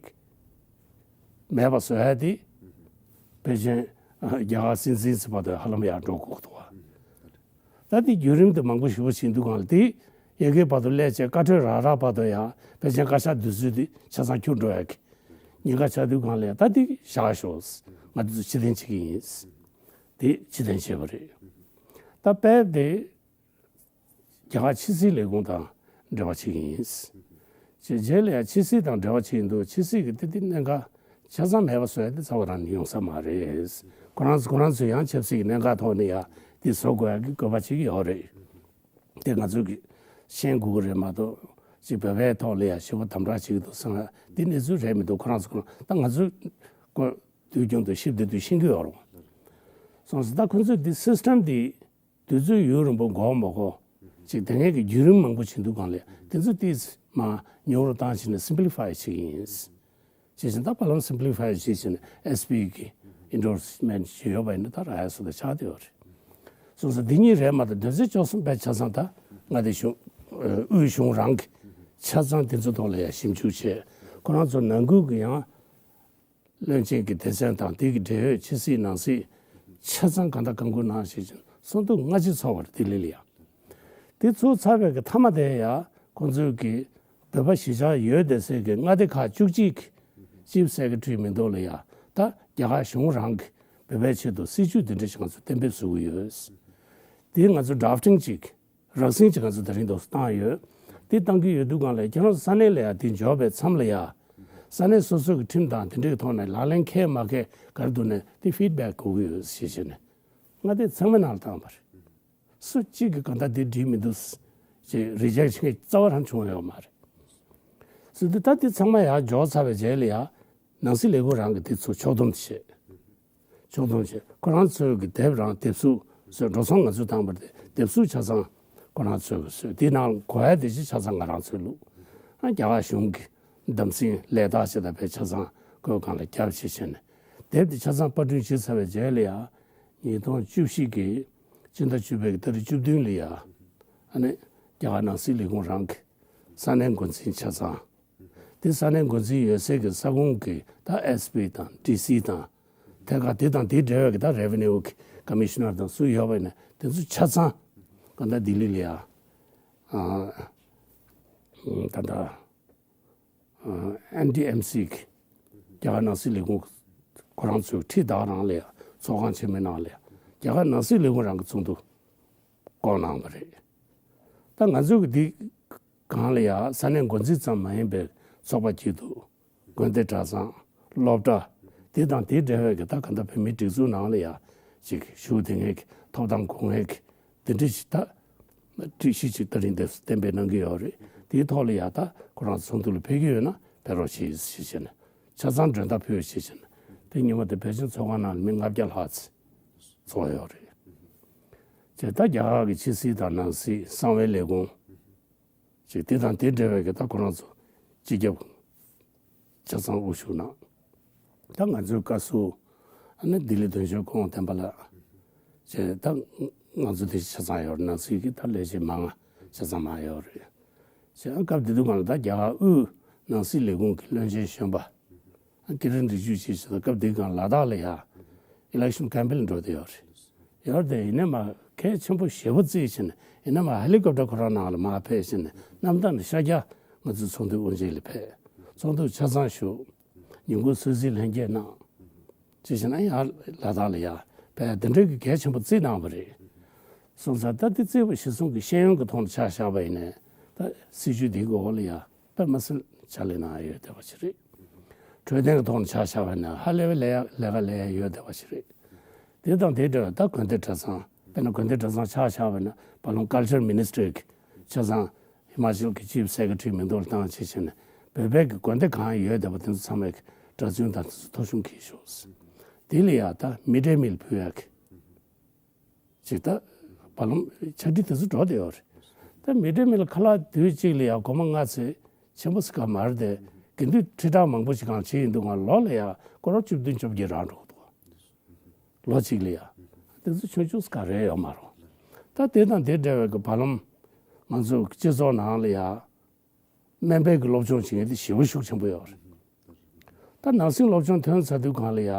མེད་པ་བཟོ་ཡ་དེ་ཕལ་ཆེར་རྒྱ་གར་སྲིད་འཛིན་ཚོའི་བར་དུ་ཧ་ལམ་ཡར་འགྲོ་དགོས་འདུག་བ། ད་དེ་བརྒྱུད་རིམ་དེ་མང་པོ་ཞེ་པོ་ཕྱིན་དུས་སྒང་ལ་དེ་ཡ་གིའི་བར་དུ་སླེབས་བྱས་བཀའ་འཁྲོལ་རག་རག་བར་དུ་ཡང་ཕལ་ཆེར་བཀའ་ཤག་དུས་ཚོད་དེ་ཆ་ཚང་འཁྱོར་འགྲོ་ཡ་གི་ཉེན་ཁ་ཆགས་དུས་སྒང་ལ་ཡང་ད་དེ་བཞག་ཤོག་ང་ཚོ་ཕྱིར་འཐེན་བྱེད་ཀྱི་ཡིན། དེ་ཕྱིར་འཐེན་བྱས་པ་རེད། ད་དཔེ་དེ་རྒྱ་གར་ཕྱི་སྲིད་ལས་ཁུངས་དང་འབྲེལ་བ་བྱེད་ཀྱི་ཡིན། ཅེས་རྗེས་ལ་ཡང་ཕྱི་སྲིད་དང་འབྲེལ་བ་བྱེད་ཀྱི་འདུག་ཕྱི་སྲིད་ཀྱི་དེ་དེ་གནད་འགག་ཆ་ཚང་མེད་པ་བཟོ་ཡ་དེ་རྩ་བ་རང་ནས་ཡོང་ས་མ་རེད། ཁོ་རང་ཚོ་ཁོ་རང་ཚོས་ཡང་ཆབ་སྲིད་ཀྱི་གནད་འགག་ཐོག་ནས་ཡང་དེ་བཟོ་དགོས་ཡ་གི་དགོས་པ་བྱེད་ཀྱི་ཡོད་རེད། དེ་ང་ཚོས་ཀྱི་ཤེས་དགོས་ཀྱི་རེད་མ་གཏོགས་ཅིག་བོད་པའི་ཐོག་ལ་ཡང་ཞེ་པོ་དམ་དྲག་བྱེད་ཀྱི་འདུག་བསམ་ཡ་དེ་གནས་ཚུལ་རེད་མི་འདུག་ཁོ་རང་ཚོ་ཁོ་རང་ད་ང་ཚོས་ཀོ་དུས་རྒྱུན་དུ་ཞིབ་ཏུ་དུ་ཤེས་ཀྱི་ཡོད་རུང་། སོང་ཙང་ད་ཁོ་ཚོས་འདི་སིས་ཊམ་འདི་དུས་ཚོད་ཡུན་རིང་པོ་འགོར་མ་འགོར་ཅིག་དེ་ངེད་ཀྱི་བརྒྱུད་རིམ་མང་པོ་བྱེད་འདུག་གང་ལས་དེ་ཚོ་ཏིས་མ་ཉུང་རུ་བཏང་བྱས་ནས་སིམ་པི་ལི་ཕའི་བྱེད་ཀྱི་ཡིན། བྱས་ཙང་ད་བར་ལམ་སིམ་པི་ལི་ཕའི་བྱས་ཙང་ཨེས་པི་གི་ཨིན་ཌོར་སི་མེན་ཊི་བྱས་ཡོད་པ་ཡིན་ན་ད་རག་ཡ་བཟོ་འདྲ་ཆགས་བསྡད་ཡོད་རེད། སོང་ཙང་འདི་གཉིས་རེད་མ་གཏོགས་དོན་ཚན་བཅུ་གསུམ་པའི་ཆ་ཚང་ད་མངའ་སྡེ་གཞུང་དབུས་གཞུང་རང་གི་ཆ་ཚང་དེ་ཚོ་ཐོག་ལ་ཡང་ཞིབ་འཇུག་བྱས། ཁོ་རང་ཚོ་ནང་ཁུལ་གྱི་ཡང་བློན་ཆེན་གྱི་སྡེ་ཚན་དང་དེ་གི་འབྲེལ་ཡོད་ཕྱི་སྲིད་ནང་སྲིད་ཆ་ཚང་གང་དང་གང་དགོས་གནང་ཞེས་ཀྱང་གསུང་ཐུག་སྔ་ཕྱི་ཚོགས་པར་ལྡི་ལི་ལ་ཡང་། དེ་ཚོགས་ཚར་བའི་གི་མཐའ་མ་དེ་ཡང་ཁོང་ཚོའི་གི་བོད་པ་གཞིས་ཆགས་ཡོད་བསྡད་སའི་གི་མངའ་སྡེ་ཁག་བཅུ་གཅིག་གི་ཅིབ་སེ་ཀེ་ཊ་རི་མི་འདུག་ལ་ཡང་ད་རྒྱ་གར་གཞུང་རང་གི་བོད་པའི་ཆེད་དུ་སྲིད་ཇུས་དེ་འདྲ་ཞིག་ང་ཚོ་གཏན་འབེབས་བཟོ་གི་ཡོད། དེ་ང་ཚོ་ཌ་རབ་ཊིང་ཅིག་རགས་ཟིན་ཅིག་ང་ཚོ་དེ་རིང་ཐོག་བཏང་ཡོད། དེ་བཏང་གི་ཡོད་དུས་སྒང་ལ་ཁྱེད་རང་ཚོ་ས་གནས་ལ་ཡང་དེ་འབྱོར་བའི་མཚམས་ལ་ཡང་ས་གནས་སོ་སོ་གི་ཁྲིམས་དང་དེ་འདྲའི་ཐོག་ནས་ལག་ལེན་འཁེལ་མ་འཁེལ་ག་རེ་འདུག་ནས་དེ་ཕིཌ་བེག་དགོས་ཀྱི་ཡོད་ཞེས་བྱས་ནས་མངའ་སྡེ་ཚང་མའི་ནང་ལ་བཏང་བ་རེད། སུ་གཅིག་གིས་གང་ལྟར་དེ་འགྲིག་མི་འདུག་ཅེས་རི་ཇེག་བྱེད་མཁན་རྩ་བ་རང་བྱུང་ཡོད་མ་རེད། སོ་དེ་ད་དེ་ཚང་མ་ཡང་འབྱོར་ཚར་བའི་རྗེས་ལ་ཡང་ནང་སྲིད་ལས་ཁུངས་རང་གིས་དེ་ཚོ་ཕྱོགས་བསྡོམས་བྱས། ཕྱོགས་བསྡོམས་བྱས་ཁོ་རང་ཚོའི་གི་དེབ་རང་དེབ་གཟུགས་བཟོས། འགྲོ་སོང་ང་ཚོས་བཏང་བ་རེད། དེ་དེབ་གཟུགས་ཆ་ཚང་ཁོ་རང་ཚོའི་གི་བཟོས། དེ་ནང་གོ་ཡ་དེ་ཅི་ཆ་ཚང་ང་རང་ཚོས་བླུགས། ཨ་རྒྱ་གར་གཞུང་གི་བདམས་ཟིན་ལས་རྟགས་ཅི་ལྟ་བུའི་ཆ་ཚང་ཁོའི་སྒང་ལ་བརྒྱབ་བྱས་བྱས་ནས་དེབ་དེ་ཆ་ཚང་པར་སྐྲུན་བྱས་ཚར་བའི་རྗེས་ལ་ཡང་ཉིས་སྟོང་བཅུ་བཞི་གི་སྤྱི་ཟླ་བཅུ་པའི་གི་ཏ་རིག་བཅུ་བདུན་ལ་ཡང་ཨ་ནི་རྒྱ་གར་ནང་སྲིད་ལས་ཁུངས་རང་གི་ས་གནས་འགོ་འཛིན་ཆ་ཚང་། དེ་ས་གནས་འགོ་འཛིན་ཡོད་སའི་གི་ས་ཁོངས་ཀྱི་ད་ཨེས་པི་དང་ཌི་སི་དང་ཐད་ཀར་དེ་དང་དེའི་འབྲེལ་བའི་གི་ད་རེ་ཝེ་ནིའུ་གི་ཀ་མི་ཤི་ནར་དང་སུ་ཡོད་པ་ཡིན་ན་དེ་ཚོ་ཆ་ཚང་གང་ལྟར་ལྡི་ལི་ལ་ཡ་ ད་ལྟ་ཨེན་ཌི་ཨེམ་སི་གི་རྒྱ་གར་ནང་སྲིད་ལས་ཁུངས་ཁོ་རང་ཚོའི་ཁྲི་དག་རང་ལ་ཡ་ཚོགས་ཁང་ཆེན་མོའི་ནང་ལ་ཡ་རྒྱ་གར་ནང་སྲིད་ལས་ཁུངས་རང་གི་ཚོགས་འདུ་བསྐོང་གནང་བ་རེད། ད་ང་ཚོས་ཀྱི་འདི་སྒང་ལ་ཡ་ས་གནས་འགོ་འཛིན་ཙམ་མ་ཡིན་པའི་ཚོགས་པ་གཅིག་ཏུ་དགོན་སྡེ་གྲྭ་ཚང་སློབ་གྲྭ་དེ་དང་དེ་འབྲེལ་བའི་གི་ད་ག་འདྲ་བོད་མིའི་སྒྲིག་འཛུགས་ནང་ལ་ཡ་ཅིག་ཞུགས་དེ་ངེས་ཀྱི་ཐོབ་ཐང་དགོས་ངེས་ཀྱི་དེ་འདྲ་ཞིག་ད་སྒྲིག་གཞི་ཅིག་ད་རིང་འདེབས་གཏན་འབེབས་གནང་གི་ཡོད་རེད། དེའི་ཐོག་ལ་ཡ་ད་ཁོ་རང་ཚོགས་འདུ་ལ་ཕེབས་ཀྱི་ཡོད་ན་ཕེབས་རོགས་ཞེས་ཞེས་བྱས་ནས་ཆ་ཚང་མགྲོན་བརྡ་ཕུལ་ཞེས་བྱས་ནས་དེ་ཉིན་མོ་དེ་བོད་ཕྱི་ཚོགས་ཁང་ནང་ལ་མི་ལྔ་བརྒྱ་ལྷག་ཙམ་ཚོགས་ཡོད་རེད། བྱས་ད་རྒྱ་གར་གྱི་ཕྱི་སྲིད་དང་ནང་སྲིད་གསང་བའི་ལས་ཁུངས། ཅིག་དེ་དང་དེ་འབྲེལ་བའི་གི་ད་ཁོ་རང་ཚོ་སྤྱི་ཁྱབ་ཆ་ཚང་དབུ་བཞུགས་གནང་། ད་ང་ཚོའི་བཀའ་ཟུར་ཨ་ནི་ལྡི་ལི་དོན་གཅོད་ཁོང་བསྟན་པ་ལགས་བཅས་ད་ང་ཚོ་དེ་ཆ་ཚང་ཡོད་རེད། ནང་སྲིད་ཀྱི་ད་ལས་བྱེད་མང་ང་ཆ་ཚང་མང་ཡོད་རེད། བྱས་ཨ་སྐབས་དེ་དུས་སྒང་ལ་ད་རྒྱ་གར་དབུས་ནང་སྲིད་ལས་ཁུངས་ཀྱི་བློན་ཆེན་གཞོན་པ་ཨ་ཀི་རན་རི་ཇུ་ཅུ་ཞེས་སྐབས་དེའི་སྒང་ལ་དྭགས་ལ་ཡ་ཨི་ལེག་ཤན་ཀེམ་པེན་འགྲོ་བསྡད་ཡོད་རེད། ཡོད་རེད་དེ་ཡིན་ནའི་མ་གལ་ཆེན་པོ་ཞེ་པོ་བརྩིས་བྱས་ནས་ཡིན་ནའི་མ་ཧེ་ལི་ཀོབ་ཊར་ཁོ་རང་ནང་ལ་མར་ཕེབས་བྱས་ནས་གནམ་ཐང་ནས་ཤར་རྒྱག་ང་ཚོའི་ཚོགས་འདུའི་དབུ་འབྱེད་ལ་ཕེབས། ཚོགས་འདུ་ཆ་ཚང་ཞུགས། ཉིན་གུང་གསོལ་ཚིགས་ལྷན་རྒྱས་གནང་། ཅེས་བྱས་ན་ཡང་ལ་དྭགས་ལ་ཡ་བས་དེ་འདྲའི་གི་གལ་ཆེན་པོ་བརྩིས་གནང་བ་རེད། སོང་ཙང་ད་དེ་བརྩིས་པ་གཞིར་བཟུང་གི་ཤེས་ཡོན་གྱི་ཐོག་ནས་ཆ་བཞག་པ་ཡིན་ནའི་ད་སྲིད་ཇུས་འདི་གི་འོག་ལ་ཡ་དཔེ་མི་སྲིད་ཕྱག་ལས་གནང་ཡ་ཡོད་བསྡད་པ་ཞིག་རེད། འཕྲོད་བསྟེན་གྱི་ཐོག་ནས་ཆ་བཞག་པ་ཡིན་ན་ཧ་ལས་པའི་ལས་ཡ་ལས་ཀ་ལས་ཡ་ཡོད་བསྡད་པ་ཞིག་རེད། དེ་དང་དེ་འདྲ་བའི་ད་དགོན་སྡེ་གྲྭ་ཚང་དཔེར་ན་དགོན་སྡེ་གྲྭ་ཚང་ཆ་བཞག་པ་ཡིན་ན་བར་ལམ་ཀལ་ཅར་མི་ནི་སི་ཊར་གྱི་ཆ་ཚང་ཧི་མ་ཅལ་གྱི་ཅིབ་སེ་ཀེ་ཊ་རི་མིང་ཐོག་ལ་བཏང་བྱས་བྱས་ནས་བོད་པའི་གི་དགོན་སྡེ་གང་ཡོད་བསྡད་པ་དེ་ཚོ་ཚང་མའི་གི་གྲྭ་བཙུན་དང་དེ་ཚོ་ཐོ་གཞུང་གིས་ཤོག་དེ་ལ་ཡ་ད་མི་ཌེ་མིལ་ཕུལ་ཡག་གི་ཅིག་ད་བར་ལམ་ཕྱག་བྲིས་དེ་ཚོ་འགྲོ་བསྡད་ཡོད་རེད། ད་མི་ཌེ་མིལ་ཁ་ལག་དུས་གཅིག་ལ་ཡ་སྒོར་མོ་ལྔ་ཚེ་ཆེན་པོ་ཟེར་ག་མ་རེད་དེ་དགེ་འདུན་ཁྲི་ཕྲག་མང་པོ་ཞིག་གང་བྱེད་ཡིན་འདུག་ང་ལོ་ལ་ཡ་སྒོར་བཅུ་བདུན་བཅོ་བརྒྱད་རག་འགྲོ་གི་འདུག་ལོ་གཅིག་ལ་ཡ། དེ་ཚོ་ཆུང་ཆུང་ག་རེ་ཡོད་མ་རེད། ད་དེ་དང་དེ་འདྲ་བའི་གི་བར་ལམ་ང་ཚོ་སྤྱི་ཚོགས་ནང་ལ་ཡ་སྨན་པའི་གི་སློབ་སྦྱོང་བྱེད་མཁན་དེ་ཞེ་པོ་ཤུགས་ཆེན་པོ་ཡོད་རེད། ད་ནར་སིང་སློབ་སྦྱོང་ཐོན་ཚར་དུས་སྒང་ལ་ཡ་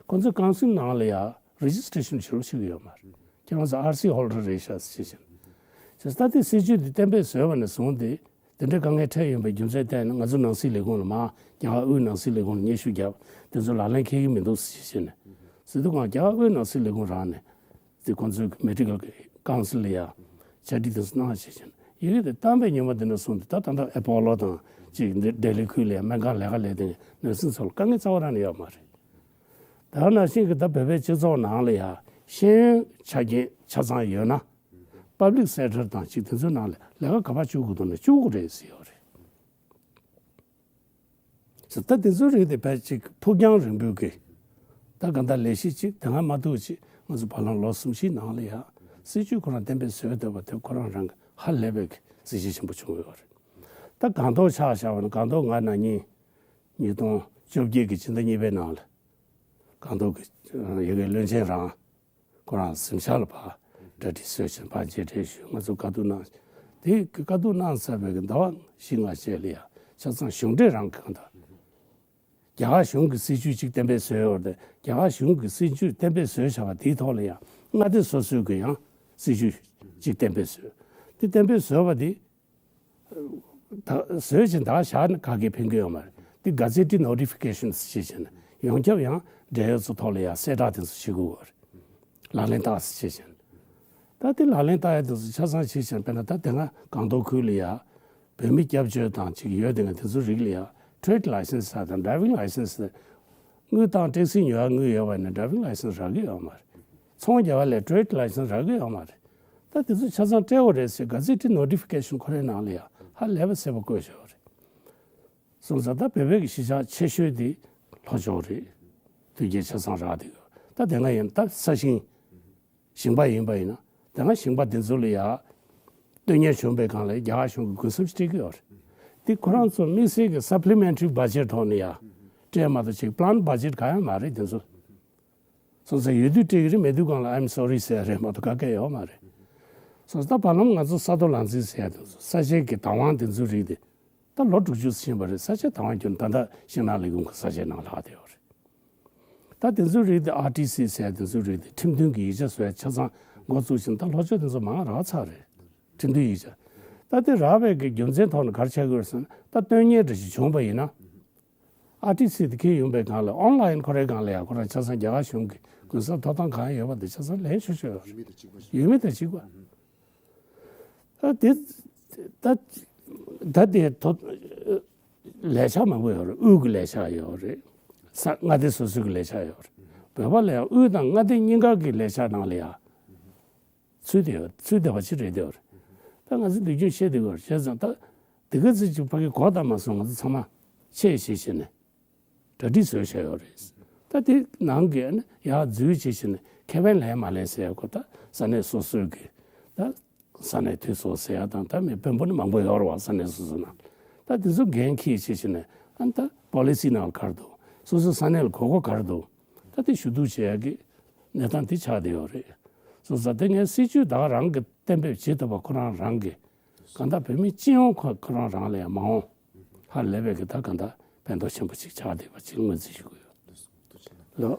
ཁོང་ཚོའི་ཀའུན་སིལ་ནང་ལ་ཡ་རེ་ཇི་སི་ཊེ་ཤན་ཞེ་པོ་ཞིག་ཡོད་མ་རེད། ཁྱེད་རང་ཚོ་ཨར་སི་ཧོལ་ཌར་རེད་ཤག་ཟེར་བཞིན། བྱས་ཙང་ད་དེ་སྲིད་ཇུས་འདི་གཏན་འབེབས་བཟོས་པ་ནས་བཟུང་སྟེ། དེ་འདྲའི་དཀའ་ངལ་འཕྲད་ཡོད་པའི་རྒྱུ་མཚན་བལྟས་ན་ང་ཚོ་ནང་སྲིད་ལས་ཁུངས་ལ་མར་རྒྱ་གར་དབུས་ནང་སྲིད་ལས་ཁུངས་ལ་སྙན་ཞུ་བརྒྱབ་དེ་ཚོ་ལག་ལེན་འཁེལ་གྱི་མི་འདུག་ཟེར་བྱས་ནས་ཟེར་དུས་སྒང་རྒྱ་གར་དབུས་ནང་སྲིད་ལས་ཁུངས་རང་ནས་དེ་ཁོང་ཚོའི་མེ་ཌི་ཀལ་ཀའུན་སིལ་ལ་ཡ་ཕྱག་བྲིས་དེ་ཚོ་གནང་བྱས་བྱས་ནས་ཡི་གེ་དེ་བཏང་པའི་ཉིན་མོ་དེ་ནས་བཟུང་སྟེ་ད་ད་ལྟ་ཨེ་པོ་ལོ་དང་ཅིག་འདི་ལྡི་ལི་ཁུལ་ལ་ཡ་སྨན་ཁང་ལས་ཀ་ལས་དེ་ནར་སིང་ཚོ་ལ་དཀའ་ངལ་རྩ་བ་རང་ནས་ཡོད་མ་རེད། ད་ནང་བཞིན་གྱི་ད་བོད་པའི་སྤྱི་ཚོགས་ནང་ལ་ཡ་ཤེས་ཡོན་ཆ་རྐྱེན་ཆ་ཚང་ཡོད་ན། པབ་ལིག་སེག་ཊར་དང་ཅིག་དེ་ཚོའི་ནང་ལ་ལས་ཀ་ག་པར་བཅུག་དགོས་འདུག་ན་བཅུག་དགོས་རེད་ཟེར་ཡོད་རེད། ཟེར་ད་དེ་ཚོའི་རིགས་དེ་བས་ཅིག་ཕུགས་རྒྱང་རིང་པོའི་གི་ད་ག་འདྲ་ལས་གཞི་ཅིག་དེ་སྔ་མ་ཐུག་ཅིག་ང་ཚོ་བར་ལམ་ལོ་གསུམ་བཞིའི་ནང་ལ་ཡ་སྲིད་ཇུས་ཁོ་རང་གཏན་འབེབས་བཟོས་བསྡད་པ་དེ་ཁོ་རང་རང་གི་ཧ་ལས་པའི་གི་གཟི་བརྗིད་ཆེན་པོ་བྱུང་ཡོད་རེད། ད་སྒང་ཏོག་ཆ་བཞག་པ་ན་སྒང་ཏོག་ང་ན་ནིང་ཉིས་སྟོང་བཅོ་བརྒྱད་ཀྱི་ཕྱི་ཟླ་གཉིས་པའི་ནང་ལ་སྒང་ཏོག་གི་ཡ་གི་བློན་ཆེན་རང་། ཁོ་རང་གཟིམ་ཤག་ལ་ཕར་གྲ་སྒྲིག་བཟོས་ཕྱིན་ཕར་མཇལ་འཕྲད་ཞུས། ང་ཚོ་བཀའ་བསྡུར་གནང་། དེའི་བཀའ་བསྡུར་གནང་ཚར་བའི་ཟླ་བ་བཞི་ལྔ་རྗེས་ལ་ཡ་ཆ་ཚང་གཞུང་འབྲེལ་རང་གི་གང་ལྟར་རྒྱ་གར་གཞུང་གི་སྲིད་ཇུས་གཅིག་གཏན་འབེབས་བཟོས་ཡོད་རེད་དེ། རྒྱ་གར་གཞུང་གི་སྲིད་ཇུས་གཏན་འབེབས་བཟོས་བཞག་པ་དེའི་ཐོག་ལ་ཡང་མངའ་སྡེ་སོ་སོའི་གི་ཡང་སྲིད་ཇུས་གཅིག་གཏན་འབེབས་བཟོས། དེ་གཏན་འབེབས་བཟོས་པ་དེ། ད་བཟོས་ཕྱིན་ད་བཞག་ན་ག་གེ་ཕན་གི་ཡོད་མ་རེད། འདི་ག་ཟེ་ཊི་ནོ་ཊི་ཕི་ཀེ་ཤན་ཟེར་བྱས་ནས་ཡོངས་ཁྱབ་ཡང་འབྲེལ་ཡོད་ཚོ་ཐོག་ལ་ཡང་གསལ་བསྒྲགས་དེ་ཚོ་བྱེད་དགོས་པ་རེད། ལག་ལེན་བསྟར་ཟེར་བྱས་ནས། ད་དེ་ལག་ལེན་བསྟར་ཡ་དེ་ཚོ་ཆ་ཚང་བྱས་བྱས་ནས་དཔེར་ན་ད་དེ་སྔ་སྒང་ཏོག་ཁུལ་ལ་ཡ་བོད་མི་སྐྱབས་བཅོལ་དང་ཅིག་ཡོད་དེ་ང་དེ་ཚོ་རིགས་ལ་ཡ་ཊེ་རེ་ཌི་ལའི་སེན་སི་ཟེར་དང་ཌ་རའི་ཝིང་ལའི་སེན་སི་ཟེར། དངུལ་བཏང་ཊེག་སི་ཉོ་ཡ་དངུལ་ཡོད་པ་ཡིན་ན་ཌ་རའི་ཝིང་ལའི་སེན་སི་རག་གི་ཡོད་མ་རེད། ཚོང་རྒྱག་པ་ལས་ཊེ་རེ་ཌི་ལའི་སེན་སི་རག་གི་ཡོད་མ་རེད། ད་དེ་ཚོ་ཆ་ཚང་སྤྲད་དགོས་རེད་ཟེར་ག་ཟེ་ཊི་ནོ་ཊི་ཕི་ཀེ་ཤན་ཁོ་རའི་ནང་ལ་ཡ་ཧ་ལས་པ་གསལ་པོ་བཀོད་བཞག་ཡོད་རེད། སོང་ཙང་ད་བོད་པའི་གི་གཞིས་ཆགས་ཆེ་ཤོས་དེ་ལྷོ་ཕྱོགས་རེད། དུས་རྒྱུན་ཆ་ཚང་རག་དེ་ཡོད། ད་དེ་སྔ་ཡིན་ད་ས་ཞིང་ཞིང་པ་ཡིན་པ་ཡིན་ན་དེ་སྔ་ཞིང་པ་དེ་ཚོ་ལ་ཡ་བསྟོད་ཉན་བྱུང་པའི་སྒང་ལ་རྒྱ་གར་གཞུང་གི་གུན་གསབ་ཅིག་སྤྲད་ཀྱི་ཡོད་རེད། དེ་ཁོ་རང་ཚོ་དམིགས་བསལ་གྱི་སབ་ལི་མེན་ཊ་རི་བྷ་ཇེཊ་ཐོག་ནས་ཡ་སྤྲད་མ་གཏོགས་ཅིག་པི་ལན་བྷ་ཇེཊ་གང་ཡང་མ་རེད་དེ་ཚོ། སོང་ཙང་ཡོད་དུས་སྤྲད་ཀྱི་རེད། མེད་དུས་སྒང་ལ་I'm sorry ཟེར་ཡ་རེད་མ་གཏོགས་ག་གེ་ཡོད་མ་རེད། སོང་ཙང་ད་བར་ལམ་ང་ཚོ་ས་རྡོ་ལག་འཛིན་ཟེར་ཡ་དེ་ཚོ་ས་ཆའི་གི་བདག་དབང་དེ་ཚོའི་རིགས་དེ་ད་ལོ་དྲུག་ཅུ་ཕྱིན་པ་རེད། ས་ཆའི་བདག་དབང་བསྒྱུར་ད་ལྟ་ཤིང་ནགས་ལས་ཁུངས་ཀྱི་ས་ཆའི་ནང་ལྷག་བསྡད་ཡོད་རེད། ད་དེ་ཚོའི་རིགས་དེ་ཨར་ཊི་སི་ཟེར་ཡ་དེ་ཚོའི་རིགས་དེ་ཁྲིམས་མཐུན་གྱི་ཡིག་ཆ་བཟོ་ཡ་ཆ་ཚང་འགོ་བཙུགས་ཕྱིན། ད་ལྷོ་ཕྱོགས་དེ་ཚོ་མང་རག་ཚར་རེད། ཁྲིམས་མཐུན་ཡིག་ཆ། ད་དེ་རག་པའི་གི་རྒྱུ་མཚན་ཐོག་ནས་ག་རེ་ཆགས་ཀྱི་ཡོད་རེད་ཟེར་ན། ད་སྟོན་ཉེས་འདྲ་ཞིག་བྱུང་པ་ཡིན་ན། ཨར་ཊི་སི་དེ་འཁྱེར་ཡོང་པའི་སྒང་ལ་ཨོན་ལའིན་ཁོ་རའི་སྒང་ལ་ཡང་ཁོ་རང་ཆ་ཚང་རྒྱ་གར་གཞུང་གི་གུན་གསབ་ཐོབ་ཐང་གང་ཡོད་པ་དེ་ཆ་ཚང་ལེན་ཆོག་ཆོག་ཡོད་རེད། ཡུལ་མི་དང་གཅིག་པ། ད་དེ་ད་ད་དེ་ཐོབ། ལས་འཆར་མང་པོ་ཡོད་རེད། དབུས་ཀྱི་ལས་འཆར་ཡོད་རེད། ས་མངའ་སྡེ་སོ་སོའི་གི་ལས་འཆར་ཡོད་རེད། བོད་པ་ལ་ཡང་དབུས་དང་མངའ་སྡེ་གཉིས་ཀ་གི་ལས་འཆར་ནང་ལ་ཡང་ཚུད་བསྡད་ཡོད། ཚུད་བསྡད་པ་ཅིག་རེད་བསྡད་ཡོད་རེད། ད་ང་ཚོ་འདི་རྒྱུན་བཤད་བསྡད་ཡོད་རེད། བྱས་ཙང་ད་དེ་ག་ཚོད་ཅིག་ཕ་གི་གོ་བརྡ་མ་སོང་། ང་ཚོ་ཚང་མ་ཆེད་བྱས་བྱས་ནས་གྲ་སྒྲིག་བཟོས་བཞག་ཡོད་རེད། ད་དེ་ནང་གི་ཨ་ནི་ཡར་འཛུལ་བྱས་བྱས་ནས་ཁེ་ཕན་ལེན་མ་ལེན་ཟེར་ཡ་གོ། ད་ས་གནས་སོ་སོའི་གི་ད་ས་གནས་འཐུས་ཚོགས་ཟེར་ཡ་དང་། ད་མི་དཔོན་པོ་ནི་མང་པོ་ཡོད་རེད་བ། ས་གནས་སོ་སོ་ནང་ད་དེ་ཚོ་འགན་འཁྱེར་བྱས་བྱས་ནས་ཨ་ནི་ད་པོ་ལི་སི་ནང་ལ་ག་རེ་འདུག་སོ་སོའི་ས་གནས་ལ་དགོས་མཁོ་ག་རེ་འདུག་ད་དེ་ཞུ་གཏུག་བྱེད་ཡ་གི་གནས་སྟངས་དེ་ཆགས་བསྡད་ཡོད་རེད། སོང་ཙང་དེ་ངས་སྲིད་ཇུས་ད་ག་རང་གི་གཏན་འབེབས་བྱེད་ཐུབ་པ་ཁོ་རང་རང་གི་གང་ལྟར་བོད་མི་སྤྱི་ཡོངས་ཁོ་ཁོ་རང་རང་ལ་ཡང་མ་འོངས་ཧ་ལས་པའི་གི་ད་གང་ལྟར་ཕན་ཐོགས་ཆེན་པོ་ཅིག་ཆགས་བསྡད་པ་ཅིག་ངོས་འཛིན་ཞུ་གི་ཡོད། ལགས།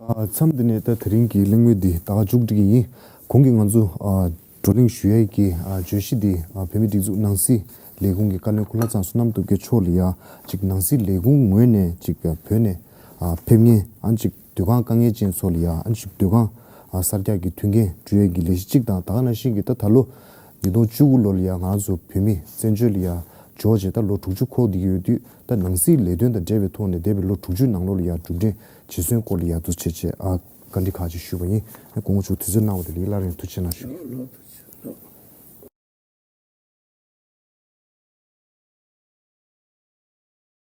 ཨ། མཚམས་འདི་ནས་ད་དེ་རིང་གི་གླེང་མོལ་འདི་ད་ག་མཇུག་སྒྲིལ་གྱི་ཡིན། གོང་གི་ང་ཚོ་ཨ་བགྲོ་གླེང་ཞུ་ཡས་ཀྱི་ཨ་བརྗོད་གཞི་འདི་ཨ་བོད་མིའི་སྒྲིག་འཛུགས་ནང་སྲིད་ལས་ཁུངས་ཀྱི་བཀའ་བློན་སྐུ་ལྷག་ཚང་བསོད་ནམས་སྟོབས་རྒྱལ་མཆོག་ལ་ཡ་ཅིག་ནང་སྲིད་ལས་ཁུངས་ངོས་ནས་ཅིག་བོད་ནས་ཨ་ཕེབས་མཁན་ཨ་ཅིག་སྡོད་ཁང་དཀའ་ངལ་ཅན་ཚོ་ལ་ཡ་ཨ་ཅིག་སྡོད་ཁང་ཨ་གསར་རྒྱག་གི་མཐུན་རྐྱེན་སྤྲོད་ཡས་ཀྱི་ལས་གཞི་གཅིག་དང་། ད་ག་ནང་བཞིན་གྱི་ད་ད་ལོ་ཉིས་སྟོང་བཅུ་དགུ་ལོ་ལ་ཡ་ང་ཚོ་བོད་མི་བཙན་བྱོལ་ལ་ཡ་འབྱོར་བྱས་ད་ལོ་དྲུག་ཅུ་འཁོར་བསྡད་ཀྱི་ཡོད་དུས། ད་ནང་སྲིད་ལས་དོན་དང་འབྲེལ་བའི་ཐོག་ནས་འདས་པའི་ལོ་དྲུག་ཅུའི་ནང་ལོགས་ལ་ཡ་གྲུབ་འབྲས་ཇི་སོན་སྐོར་ལ་ཡ་འདུ་བྱེད་ཆེད་ཨ་བཀའ་འདྲི་ཁག་ཅིག་ཞུས་པ་ཡིན། ཨ་གོང་མ་མཆོག་དུས་ཚོད་གནང་བ་དེ་ལ་ཡ་སླར་ཡང་ཐུགས་རྗེ་གནང་ཞུ།